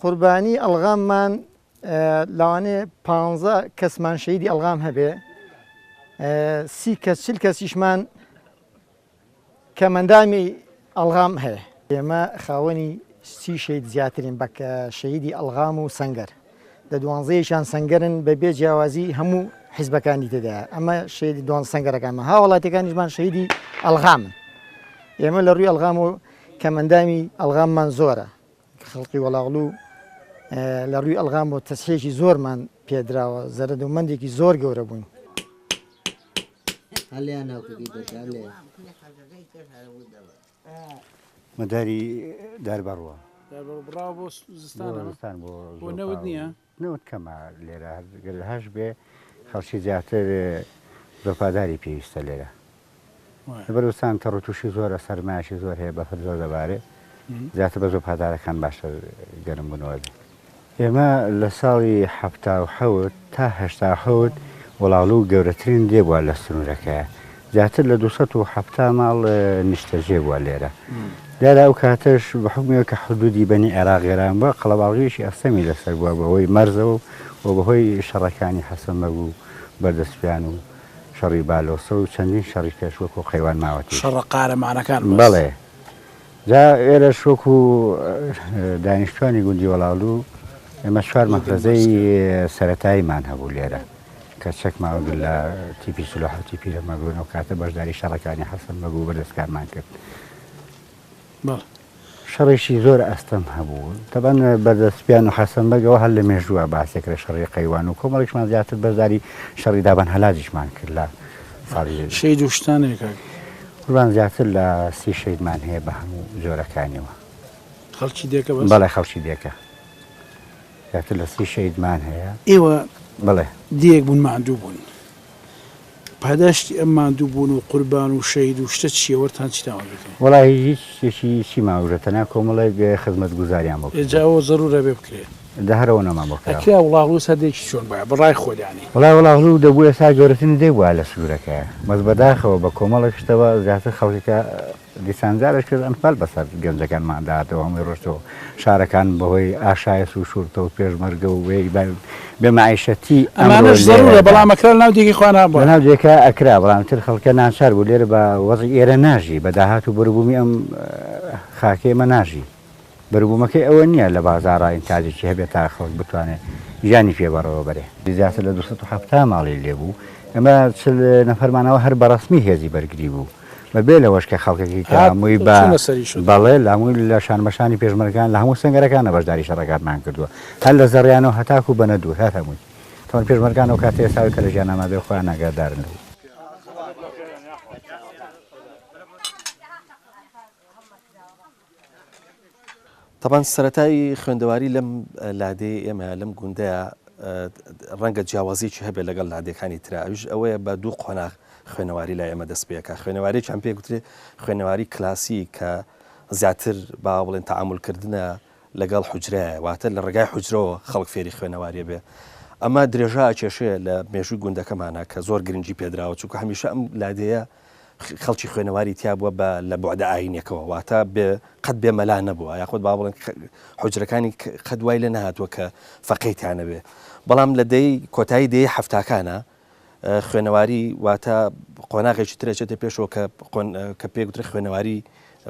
قوربانی ئەڵغاممان لەوانەیە پانزە کەسمان شەهیدی ئەڵغام هەبێ، سی کەس چل کەسیشمان کەمئەندامی ئەڵغام هەیە. ئێمە خاوەنی سی شەهید زیاترین بە شەهیدی ئەڵغام و سەنگەر. لە دوانزەیەکیان سەنگەرن بە بێ جیاوازی هەموو حیزبەکانی تێدایە. ئەمە شەهیدی دوانزە سەنگەرەکانمان. هاوڵاتیەکانیشمان شەهیدی ئەڵغامن. ئێمە لە ڕووی ئەڵغام و کەمئەندامی ئەڵغاممان زۆرە. خەڵکی وەڵاغڵو لە ڕووی ئەڵغام و تەسحیەکی زۆرمان پێدراوە، زەرەدومەندێکی زۆر گەورە بووین. مەداری دار بەڕووە. دار بەڕوو بڕاوە بۆ زستانە؟ بۆ زستان بۆ بۆ نەوت نییە؟ نەوت کەمە لێرە گەر هەش بێ خەڵکی زیاتر زۆپاداری پێویستە لێرە. لەبەر زستان تەڕوتوشی زۆرە سەرمایەکی زۆر هەیە بەفر زۆر دەبارێ زیاتر بە زۆپادارەکان باشتر گەرم بوونەوە بێ. ئێمە لە ساڵی 77 تا 87 وڵاڵو گەورەترین دێ بووە لە سنوورەکەیە زیاتر لە 270 ماڵ نیشتەجێ بووە لێرە دیارە ئەو کاتەش بە حوکمی ئەوەی کە حدوودی بەنی عێراق ئێران بووە قەڵەباڵغییەکی ئەستەمی لەسەر بووە بەهۆی مەرزەوە و بەهۆی شەڕەکانی حەسەن بەگ و بەردەسپیان و شەڕی بالۆسە و چەندین شەڕی کەش وەکو قەیوان ماوەتیش. شەڕە قارەمانەکان بەس. بەڵێ. جا ئێرەش وەکو دانیشتوانی گوندی وەڵاڵو ئێمە چوار مەفرەزەی سەرەتاییمان هەبوو لێرە کە چەکمان وەرگرت لە تیپی 47 پیرەمەگرون ئەو کاتە بەشداری شەڕەکانی حەسەن بەگ و بەردەسکانمان کرد. بەڵێ. شەڕێکی زۆر ئەستەم هەبوو. تەبعەن بەردەسپیان و حەسەن بەگ ئەوە هەر لە مێژووە باسێک لە شەڕی قەیوان و کۆمەڵێکشمان زیاتر بەشداری شەڕی دابان هەلاجیشمان کرد لە ساڵی. شەهید و شتان هەیە کاک؟ قوربان زیاتر لە سی شەهیدمان هەیە بە هەموو جۆرەکانیەوە. خەڵکی دێکە بەس؟ بەڵێ خەڵکی دێکە زیاتر لە سی شەهیدمان هەیە. ئێوە بەڵێ. دێیەک بوون ماندوو بوون. پاداشتی ئەم ماندوو بوون و قوربان و شەهید و شتە چیە وەرتان چیتان وەرگرتوە؟ وەڵاهی هیچ شتێکی چیمان وەرگرتوە تەنها کۆمەڵێک خزمەتگوزاریان بۆ ئێ جا کردوین. ئەوە زەرورە بێ بکرێ. دە هەر ئەوەنەمان بۆ کراوە. ئەکرا وڵاغلوس هەر دێکی چۆن بایە بە ڕای خۆت یانی. وەڵای وڵاغلو دەبوو ئێستا گەورەترین دێ بوایە لە سنورەکەیا بەس بەداخەوە بە کۆمەڵێک شتەوە زیاتر خەڵکەکە دیسان جارێک تر ئەنفال بەسەر گەنجەکانمان داهاتەوە هەمووی ڕۆشتەوە شارەکان بەهۆی ئاشایس و شورتە و پێشمەرگە و بێ مەعیشەتی ئەمڕۆ ئەمانەش زەرورە لێرەدا بەڵام ئەکرا لەناو دێکەی خۆیان هەبوایە. لەناو دێکە ئەکرا بەڵام تر خەڵکە ناچار بوو لێرە بە وەزعی ئێرە ناژی بە داهات و بەروبوومی ئەم خاکەی ئێمە ناژی. بەروبوومەکەی ئەوە نییە لە بازاڕا ئینتاجێکی هەبێت تا خەڵک بتوانێت ژیانی پێ بەڕێوە بەرێ. زیاتر لە 270 ماڵی لێ بوو، ئێمە 40 نەفەرمانەوە هەر بە ڕەسمی هێزی بەرگری بوو، بە بێ لەوەش کە خەڵکەکەی کە هەمووی بە بەڵێ لە هەمووی لە شانبەشانی پێشمەرگان لە هەموو سەنگەرەکانە بەشداری شەڕەکانمان کردووە هەر لە زەڕیانەوە هەتاکوو بەنەدوور هەر هەمووی تەوان پێشمەرگان ئەو کاتە ئێستا کە لە ژیانا مابێ خۆیان ئاگادارن لەو. تەبان سەرەتای خوێندەواری لەم لادێی ئێمە لەم گوندەیا ڕەنگە جیاوازیەکی هەبێت لەگەڵ لادێکانی ترا ئەویش ئەوەیە بە دوو قۆناغ خوێنەواری لای ئێمە دەست پێکا خوێنەوارێکیان پێ گوترێ خوێنەواری کلاسی کە زیاتر با بڵێن تەعامول کردنە لەگەڵ حوجرەیە واتە لە ڕێگای حوجرەوە خەڵک فێری خوێنەواریە بێ ئەمە درێژە ئەکێشێ لە مێژووی گوندەکەمانە کە زۆر گرنگی پێدراوە چونکە هەمیشە ئەم لادێیە خەڵکی خوێنەواری تیا بووە بە لە بوعدە ئایینیەکەوە واتە بێ قەت بێ مەلا نەبووە یاخود با بڵێن حوجرەکانی قەت وای لێ نەهاتووە کە فەقێی تیا نەبێ بەڵام لە دەی کۆتایی دەیەی حەفتاکانە خوێنەواری واتە قۆناغێکی تر ئەچێتە پێشەوە کە کە پێ گوترێ خوێنەواری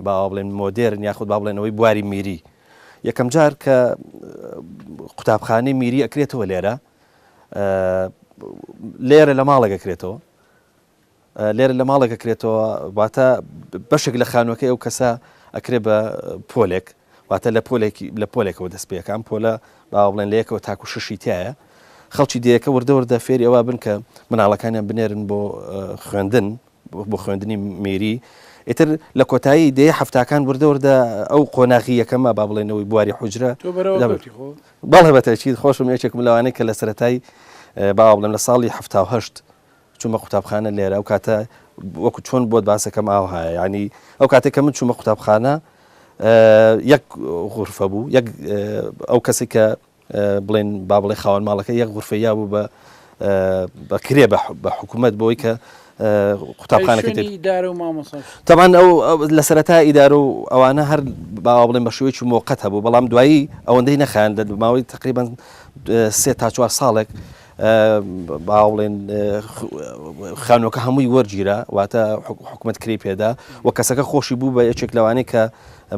با بڵێن مۆدێرن یاخود با بڵێنەوەی بواری میری یەکەم جار کە قوتابخانەی میری ئەکرێتەوە لێرە لێرە لە ماڵێک ئەکرێتەوە لێرە لە ماڵێک ئەکرێتەوە واتە بەشێک لە خانووەکەی ئەو کەسە ئەکرێ بە پۆلێک واتە لە پۆلێکی لە پۆلێکەوە دەست پێکە ئەم پۆلە با بڵێن لە یەکەوە تاکو شەشی تایە خەڵکی دێیەکە وردە وردە فێری ئەوە بن کە مناڵەکانیان بنێرن بۆ خوێندن بۆ خوێندنی میری ئیتر لە کۆتایی دەیە حەفتاکان وردە وردە ئەو قۆناغی یەکەمە با بڵێنەوەی بواری حوجرە بەڵێ بەتەکید خۆشم یەکێکم لەوانەی کە لە سەرەتای با بڵێم لە ساڵی 78 چوومە قوتابخانە لێرە ئەو کاتە وەکو چۆن بۆت باسەکەم ئاوهایە یعنی ئەو کاتێک کە من چوومە قوتابخانە یەک غورفە بوو یەک ئەو کەسی کە بڵێن با بڵێ خاوەن ماڵەکە یەک غورفە یا بوو بە بە کرێ بە حکوومەت بۆی کە قوتابخانەکە تەمان ئەو لە سەرەتا ئیدارە و ئەوانە هەر باوا بڵێن بە شێوەیەکی مۆقەت هەبوو بەڵام دوایی ئەوەندەی نەخایاند لە ماوەی تقریبان سێ تا چوار ساڵێک با بڵێن خانووەکە هەمووی وەرگیرا واتە حکومت کری پێدا و کەسەکە خۆشی بوو بە یەکێک لەوانەی کە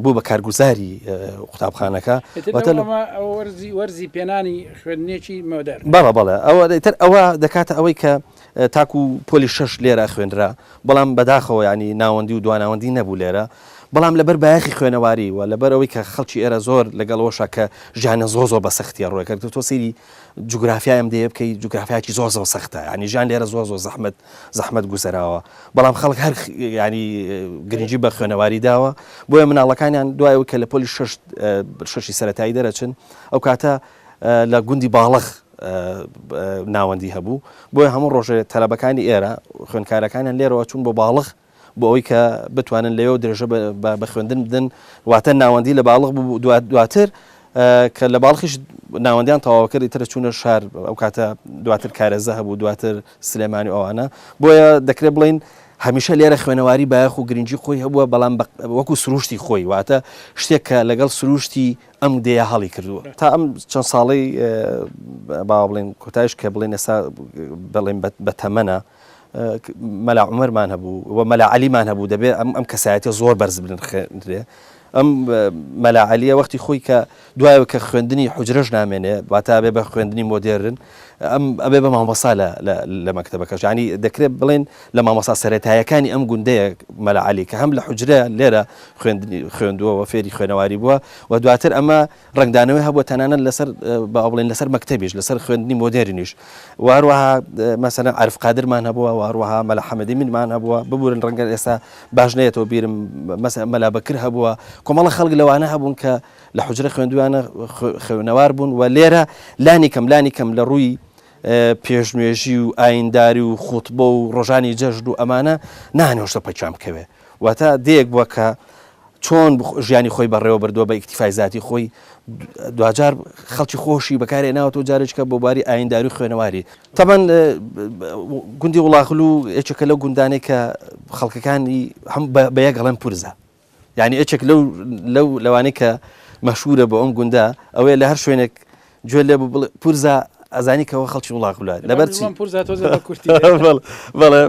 بوو بە کارگوزاری قوتابخانەکە وەرزی پێنانی خوێندنێکی مۆدەر بەڵێ بەڵێ ئەوە تر ئەوە دەکاتە ئەوەی کە تاکو پۆلی شەش لێرە خوێنرا بەڵام بەداخەوە ینی ناوەندی و دواناوەندی نەبوو لێرە بەڵام لەبەر بایەخی خوێنەواری و لەبەر ئەوەی کە خەڵکی ئێرە زۆر لەگەڵەوەشە کە ژیانە زۆر زۆر بە سەختیە ڕۆیەکە تۆ سەیری جوگرافیای ئەم دێیە بکەی جوگرافیایەکی زۆر زۆر سەختە یعنی ژیان لێرە زۆر زۆر زەحمەت زەحمەت گوزەراوە بەڵام خەڵک هەر ینی گرنگی بە خوێنەواری داوە بۆیە مناڵەکانیان دوای ئەوەی کە لە پۆلی شەش شەشی سەرەتایی دەرەچن ئەو کاتە لە گوندی باڵغ ناوەندی هەبوو بۆیە هەموو ڕۆژێ تەلەبەکانی ئێرە خوێندکارەکانیان لێرەوە چوون بۆ باڵغ بۆ ئەوەی کە بتوانن لەوێوە درێژە بە خوێندن بدەن، واتە ناوەندی لە باڵخ بوو، دواتر کە لە باڵخیش ناوەندیان تەواو کرد ئیتر چوونە شار، ئەو کاتە دواتر کارێزە هەبوو، دواتر سلێمانی و ئەوانە، بۆیە دەکرێت بڵێین هەمیشە لێرە خوێنەواری بایەخ و گرنگی خۆی هەبووە، بەڵام وەکو سرووشتی خۆی، واتە شتێک کە لەگەڵ سرووشتی ئەم دێیە هەڵی کردووە. تا ئەم چەند ساڵەی با بڵێین کۆتایش کە بڵێین ئێستا بڵێین بە تەمەنە، مەلا عومەرمان هەبوو و مەلا عەلیمان هەبوو دەبێ ئەم ئەم کەسایەتیە زۆر بەرز بنرخێنرێ ئەم مەلا عەلیە وەختی خۆی کە دوایەوە کە خوێندنی حوجرەش نامێنێ واتە ئەبێ بە خوێندنی مۆدێرن ئەم ئەبێ بە مامۆستا لە لە مەکتەبەکەش یعنی دەکرێت بڵێن لە مامۆستا سەرەتایەکانی ئەم گوندەیە مەلا عەلی کە هەم لە حوجرە لێرە خوێندنی خوێندووە و فێری خوێنەواری بووە و دواتر ئەمە ڕەنگدانەوەی هەبووە تەنانەت لەسەر با بڵێن لەسەر مەکتەبیش لەسەر خوێندنی مۆدێرنیش و هەروەها مەسەلەن عارف قادرمان هەبووە و هەروەها مەلا حەمەدی منمان هەبووە ببورن ڕەنگە ئێستا باش نەیەتەوە بیرم مەسەلەن مەلا بەکر هەبووە کۆمەڵە خەڵک لەوانە هەبوون کە لە حوجرە خوێندویانە خوێنەوار بوون و لێرە لانی کەم لانی کەم لە ڕووی پێشنوێژی و ئاینداری و خوتبە و ڕۆژانی جەژن و ئەمانە نانۆشتە پەکیان بکەوێ واتە دێیەک بووە کە چۆن ژیانی خۆی بەڕێوە بردووە بە ئیکتیفای زاتی خۆی دواجار خەڵکی خۆشی بەکارهێناوەتەوە جارێکە بۆ باری ئاینداری و خوێنەواری تەبەن گوندی وڵاخلو یەکێکە لەو گوندانەی کە خەڵکەکانی هەم بە یەک ئەڵێن پورزە یعنی یەکێک لەو لەو لەوانەی کە مەشهورە بۆ ئەم گوندە ئەوەیە لە هەر شوێنێک گوێ لێ بوو بڵێ پورزا ئەزانی کەەوە خەڵکی وڵاخلوە لەبەر چی پورزا تۆزێ بە کورتی بەڵێ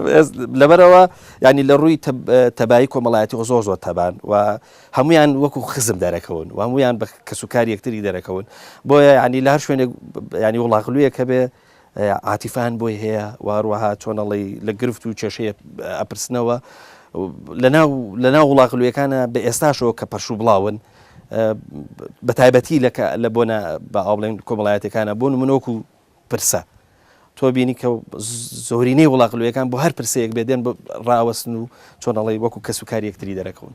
لەبەرەوە ینی لە ڕووی تەبایی کۆمەڵایەتی زۆر زۆر تەبان و هەمویان وەکو خزم دەرەکەون و هەمویان بە کەسوکار یەکتری دەرەکەون بۆیە ینی لە هەر شوێنێک ینی وڵاخلوویەک هەبێ عاتیفان بۆی هەیە و هەروەها چۆنەڵی لە گرفت و کێشەیە ئەپرسنەوە لەناو لەناو وڵاخلویەکانە بە ئێستاشەوە کە پەرشوو بڵاون بە تایبەتی لە لە بۆنە بە ئاو بڵێن کۆمەڵایەتەکانە بۆ نمونە وەکو پرسە تۆ بینی کە زۆرینەی وڵاقلویەکان بۆ هەر پرسەیەک بێ دێن ڕاوەستن و چۆن ئەڵێی وەکو کەس و کاری یەکتری دەرەکەون.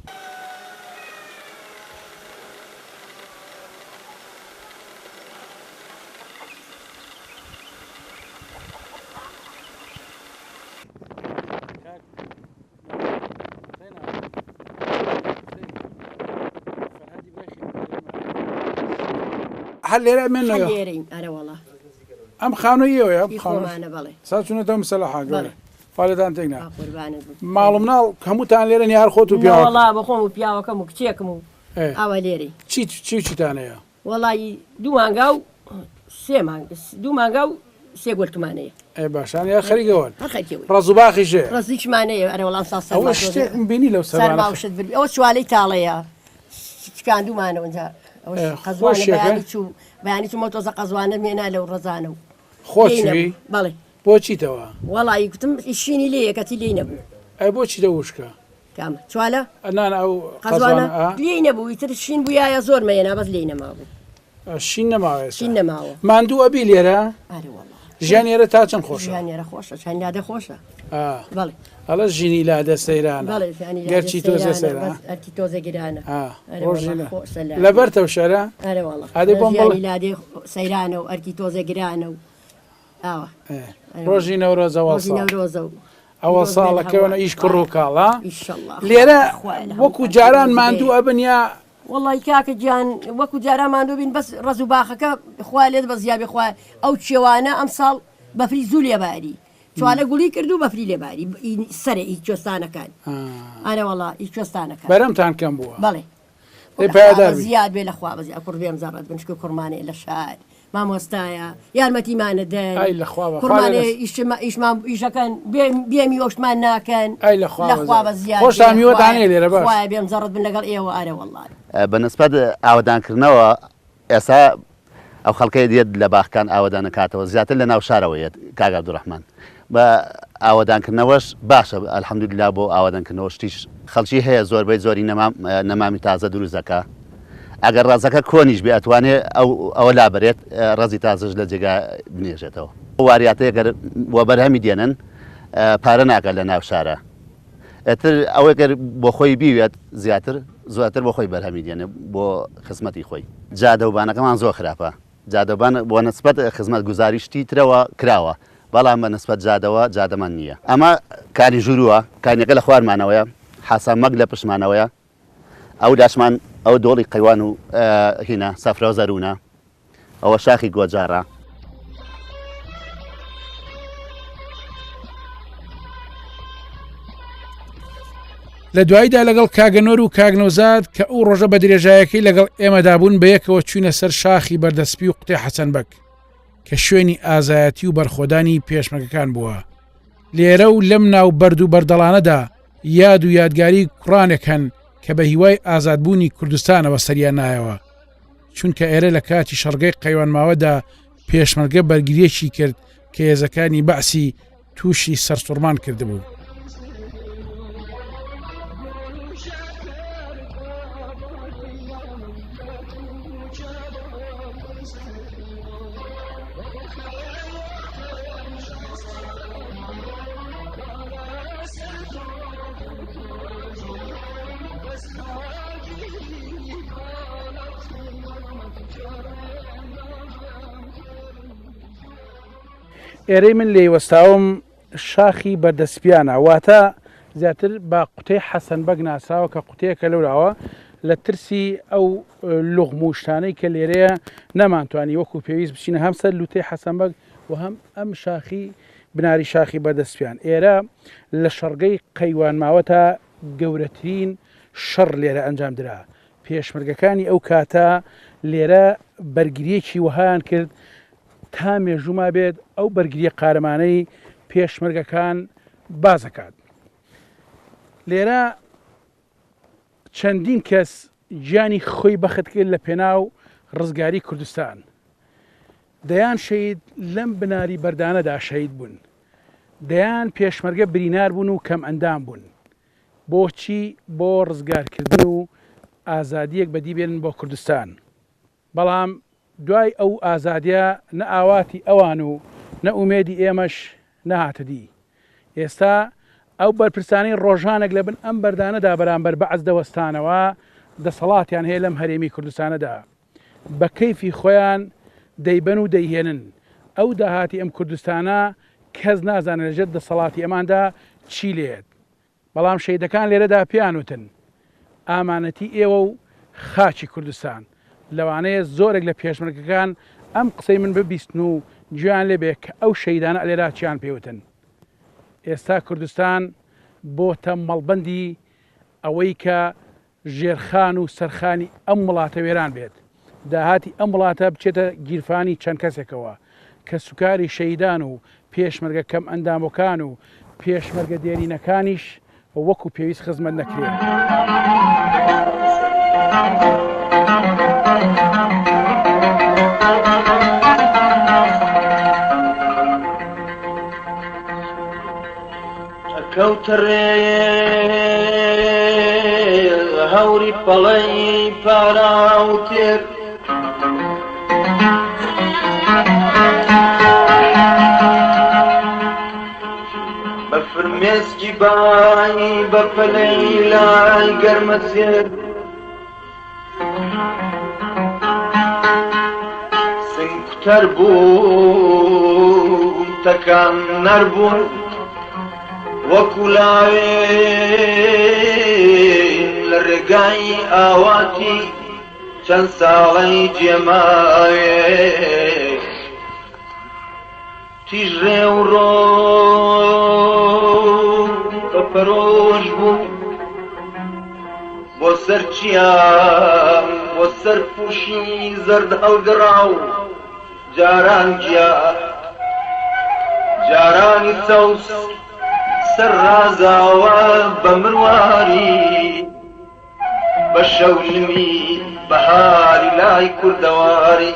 هەر لێرە ئەمێنەوە؟ هەر لێرەین ئەرە وەڵا. ئەم خانووی ئێوەیە؟ ئی خۆمانە بەڵێ. سا چونەتەوە مسەلەحە گەورە. خوا لێتان تێک نا. قوربانت بم. ماڵ و مناڵ هەمووتان لێرەن یا هەر خۆت و پیاوەکەت؟ نەوەڵا بۆ خۆم و پیاوەکەم و کچێکم و ئاوا لێرەین. چی چی و چیتان هەیە؟ وەڵایی دوو مانگا و سێ مانگ دوو مانگا و سێ گۆلکمان هەیە. ئەی باشە یانی هەر خەریکەوەن. هەر خەریکەوەین. ڕەز و باخیش هەیە؟ ڕەزیشمان هەیە ئەرێ وەڵا ئەمساڵ سەرما ئەوە شتێکم بینی لەو سەربانە. سەرما و شت بردی ئەوە چوالەی تاڵەیە چکاندوومانە ئینجا ئەوەش قەزوانە بەیانی چوو بەیانی چوومەوە تۆزە قەزوانەم هێنا لەو ڕەزانە و خۆت چووی؟ بەڵێ. بۆ چیتەوە؟ وەڵایی گوتم شینی لێیە کەچی لێی نەبوو. ئەی بۆ چیتە وشکە؟ کامە چوالە؟ نا نا ئەو قەزوانە لێی نەبوو ئیتر شین بوویایە زۆر مەیەنا بەس لێی نەمابوو. شین نەماوە ئێستا؟ شین نەماوە. ماندوو ئەبی لێرە؟ ئەرێ وەڵا. ژیان ئێرە تا چەند خۆشە؟ ژیان ئێرە خۆشە ژیان لادێ خۆشە. بەڵێ. ئەڵێ ژینی لادێ سەیرانە. بەڵێ ژیانی لادێ گەرچی تۆزێ سەیرانە بەس ئەرکی تۆزێ گرانە. ئەرێ وەڵا خۆشە لادێ. لەبەرتە و شەرە؟ ئەرێ وەڵا. ئەدی بۆم بڵێ. ژیانی لادێ سەیرانە و ئەرکی تۆزێ گرانە و ئاوا. ڕۆژی نەورۆزە وەڵ ڕۆژی نەورۆزە و ئەوە ساڵەکەوەنە ئیش کوڕ و کاڵا لێرە وەکو جاران ماندوو ئەبن یا وەڵی کاکە گیان وەکو جاران ماندوو بین بەس ڕەز و باخەکە خوا لێت بە زیابێ خوا ئەو کێوانە ئەمساڵ بەفری زوو لێباری چوالە گوڵی کرد و بەفری لێباری سەرێ ئی کوێستانەکان ئەرە وەڵا ئی کوێستانەکان بەرەمتان کەم بووە بەڵێ دەی پایەدار بی. زیاد بێ لە خوا بەزی کوڕ بێم زەڕەت بن چکە کوڕمانێ لە شار مامۆستایە یارمەتیمانە دەن ئای لە خوا بە خوا کوڕمانێ لێ ئیشما ئیشمان ئیشەکەن بێ بێ میوەشمان ناکەن ئای لە خوا لە خوا بەزیاد بە زیاد بێ خۆشتان میوەتان خوایە هەیە لێرە باش. خوایە بێم زەڕەت بن لەگەڵ ئێوە ئەرێ وەڵڵا. بە نسبەت ئاوەدانکردنەوە ئێستا ئەو خەڵکەی دێت لە باخکان ئاوەدان ئەکاتەوە زیاتر لە ناو شارەوە یەت کاک عەبدولڕەحمان بە ئاوەدانکردنەوەش باشە الحمدللە بۆ ئاوەدانکردنەوە شتیش خەڵکی هەیە زۆربەی زۆری نەمام نەمامی تازە دروست دەکا ئەگەر ڕەزەکە کۆنیش بێ ئەتوانێ ئەو ئەوە لابەرێت ڕەزی تازەش لە جێگا بنێژێتەوە واریاتەیە گەر وەبەرهەمی دێنن پارە ناکات لە ناو شارە ئیتر ئەوەی گەر بۆ خۆی بیوێت زیاتر زیاتر بۆ خۆی بەرهەمی دێنێ بۆ خزمەتی خۆی. جادەوبانەکەمان زۆر خراپە جادەوبان بۆ نسبەت خزمەت گوزاری شتی ترەوە کراوە بەڵام بە نسبەت جادەوە جادەمان نییە. ئەمە کانی ژوورووە کانیەکە لە خوارمانەوەیە حاسامەک لە پشتمانەوەیە ئەو لاشمان ئەو دۆڵی قەیوان و هینە سەفرە و زەروونە ئەوە شاخی گۆجاڕە. لە دواییدا لەگەڵ کاگەنۆر و کاک نەوزاد کە ئەو ڕۆژە بە درێژایەکەی لەگەڵ ئێمەدا بوون بەیەکەوە چوینە سەر شاخی بەردەسپی و قوتێ حەسەن بەگ کە شوێنی ئازایەتی و بەرخۆدانی پێشمەرگەکان بووە لێرە و لەم ناو بەرد و بەردەڵانەدا یاد و یادگاری کوڕانێک هەن کە بە هیوای ئازادبوونی کوردستانەوە سەریان نایەوە چونکە ئێرە لە کاتی شەڕگەی قەیوان ماوەدا پێشمەرگە بەرگریەکی کرد کە هێزەکانی بەعسی تووشی سەرسوڕمان کردبوو. ئێرەی من لێی وەستاوم شاخی بەردەسپیانە واتە زیاتر بە قوتەی حەسەن بەگ ناسراوە کە قوتەیەکە لەولاوە لە ترسی ئەو لوغم و شتانەی کە لێرەیە نەمانتوانی وەکو پێویست بچینە هەم سەر لوتەی حەسەن بەگ و هەم ئەم شاخی بناری شاخی بەردەسپیان ئێرە لە شەڕگەی قەیوان ماوەتە گەورەترین شەڕ لێرە ئەنجام درا پێشمەرگەکانی ئەو کاتە لێرە بەرگریەکی وەهایان کرد تا مێژوو مابێت ئەو بەرگریە قارەمانەی پێشمەرگەکان باس ئەکات. لێرە چەندین کەس گیانی خۆی بەخت کرد لە پێناو ڕزگاری کوردستان. دەیان شەهید لەم بناری بەردانەدا شەهید بوون. دەیان پێشمەرگە برینار بوون و کەم ئەندام بوون. بۆچی؟ بۆ ڕزگارکردن و ئازادیەک بەدی بێنن بۆ کوردستان. بەڵام دوای ئەو ئازادیە نە ئاواتی ئەوان و نە ئومێدی ئێمەش نەهاتە دی. ئێستا ئەو بەرپرسانەی ڕۆژانێک لە بن ئەم بەردانەدا بەرامبەر بەعس دەوەستانەوە دەسەڵاتیان هەیە لەم هەرێمی کوردستانەدا. بە کەیفی خۆیان دەیبەن و دەیهێنن. ئەو داهاتی ئەم کوردستانە کەس نازانێت لە ژێر دەسەڵاتی ئەماندا چی لێیەت. بەڵام شەهیدەکان لێرەدا پێیان وتن، ئامانەتی ئێوە و خاکی کوردستان. لەوانەیە زۆرێک لە پێشمەرگەکان ئەم قسەی من ببیستن و گوێیان لێ بێ کە ئەو شەهیدانە ئەلێرا چیان پێ وتن. ئێستا کوردستان بۆتە مەڵبەندی ئەوەی کە ژێرخان و سەرخانی ئەم وڵاتە وێران بێت، داهاتی ئەم وڵاتە بچێتە گیرفانی چەند کەسێکەوە، کەسوکاری شەهیدان و پێشمەرگە کەمئەندامۆکان و پێشمەرگە دێرینەکانیش وەکو پێویست خزمەت نەکرێن. کەوتە ڕێ هەوری پەڵەی پارا و تێر. بە فرمێسکی بای بە پەلەی لای گەرمەسێر. سنگتر بوون تەکان نەربوون وەکو لاوێن لە ڕێگای ئاواتی چەند ساڵەی جێماوێ تیژ ڕێ و ڕۆ بە پەرۆش بوو بۆ سەر چیا بۆ سەر پووشی زەرد هەڵگەڕاو جاران گیا جارانی سەوز سەر ڕازاوە بە مرواری بە شەونمی بەهاری لای کوردەواری.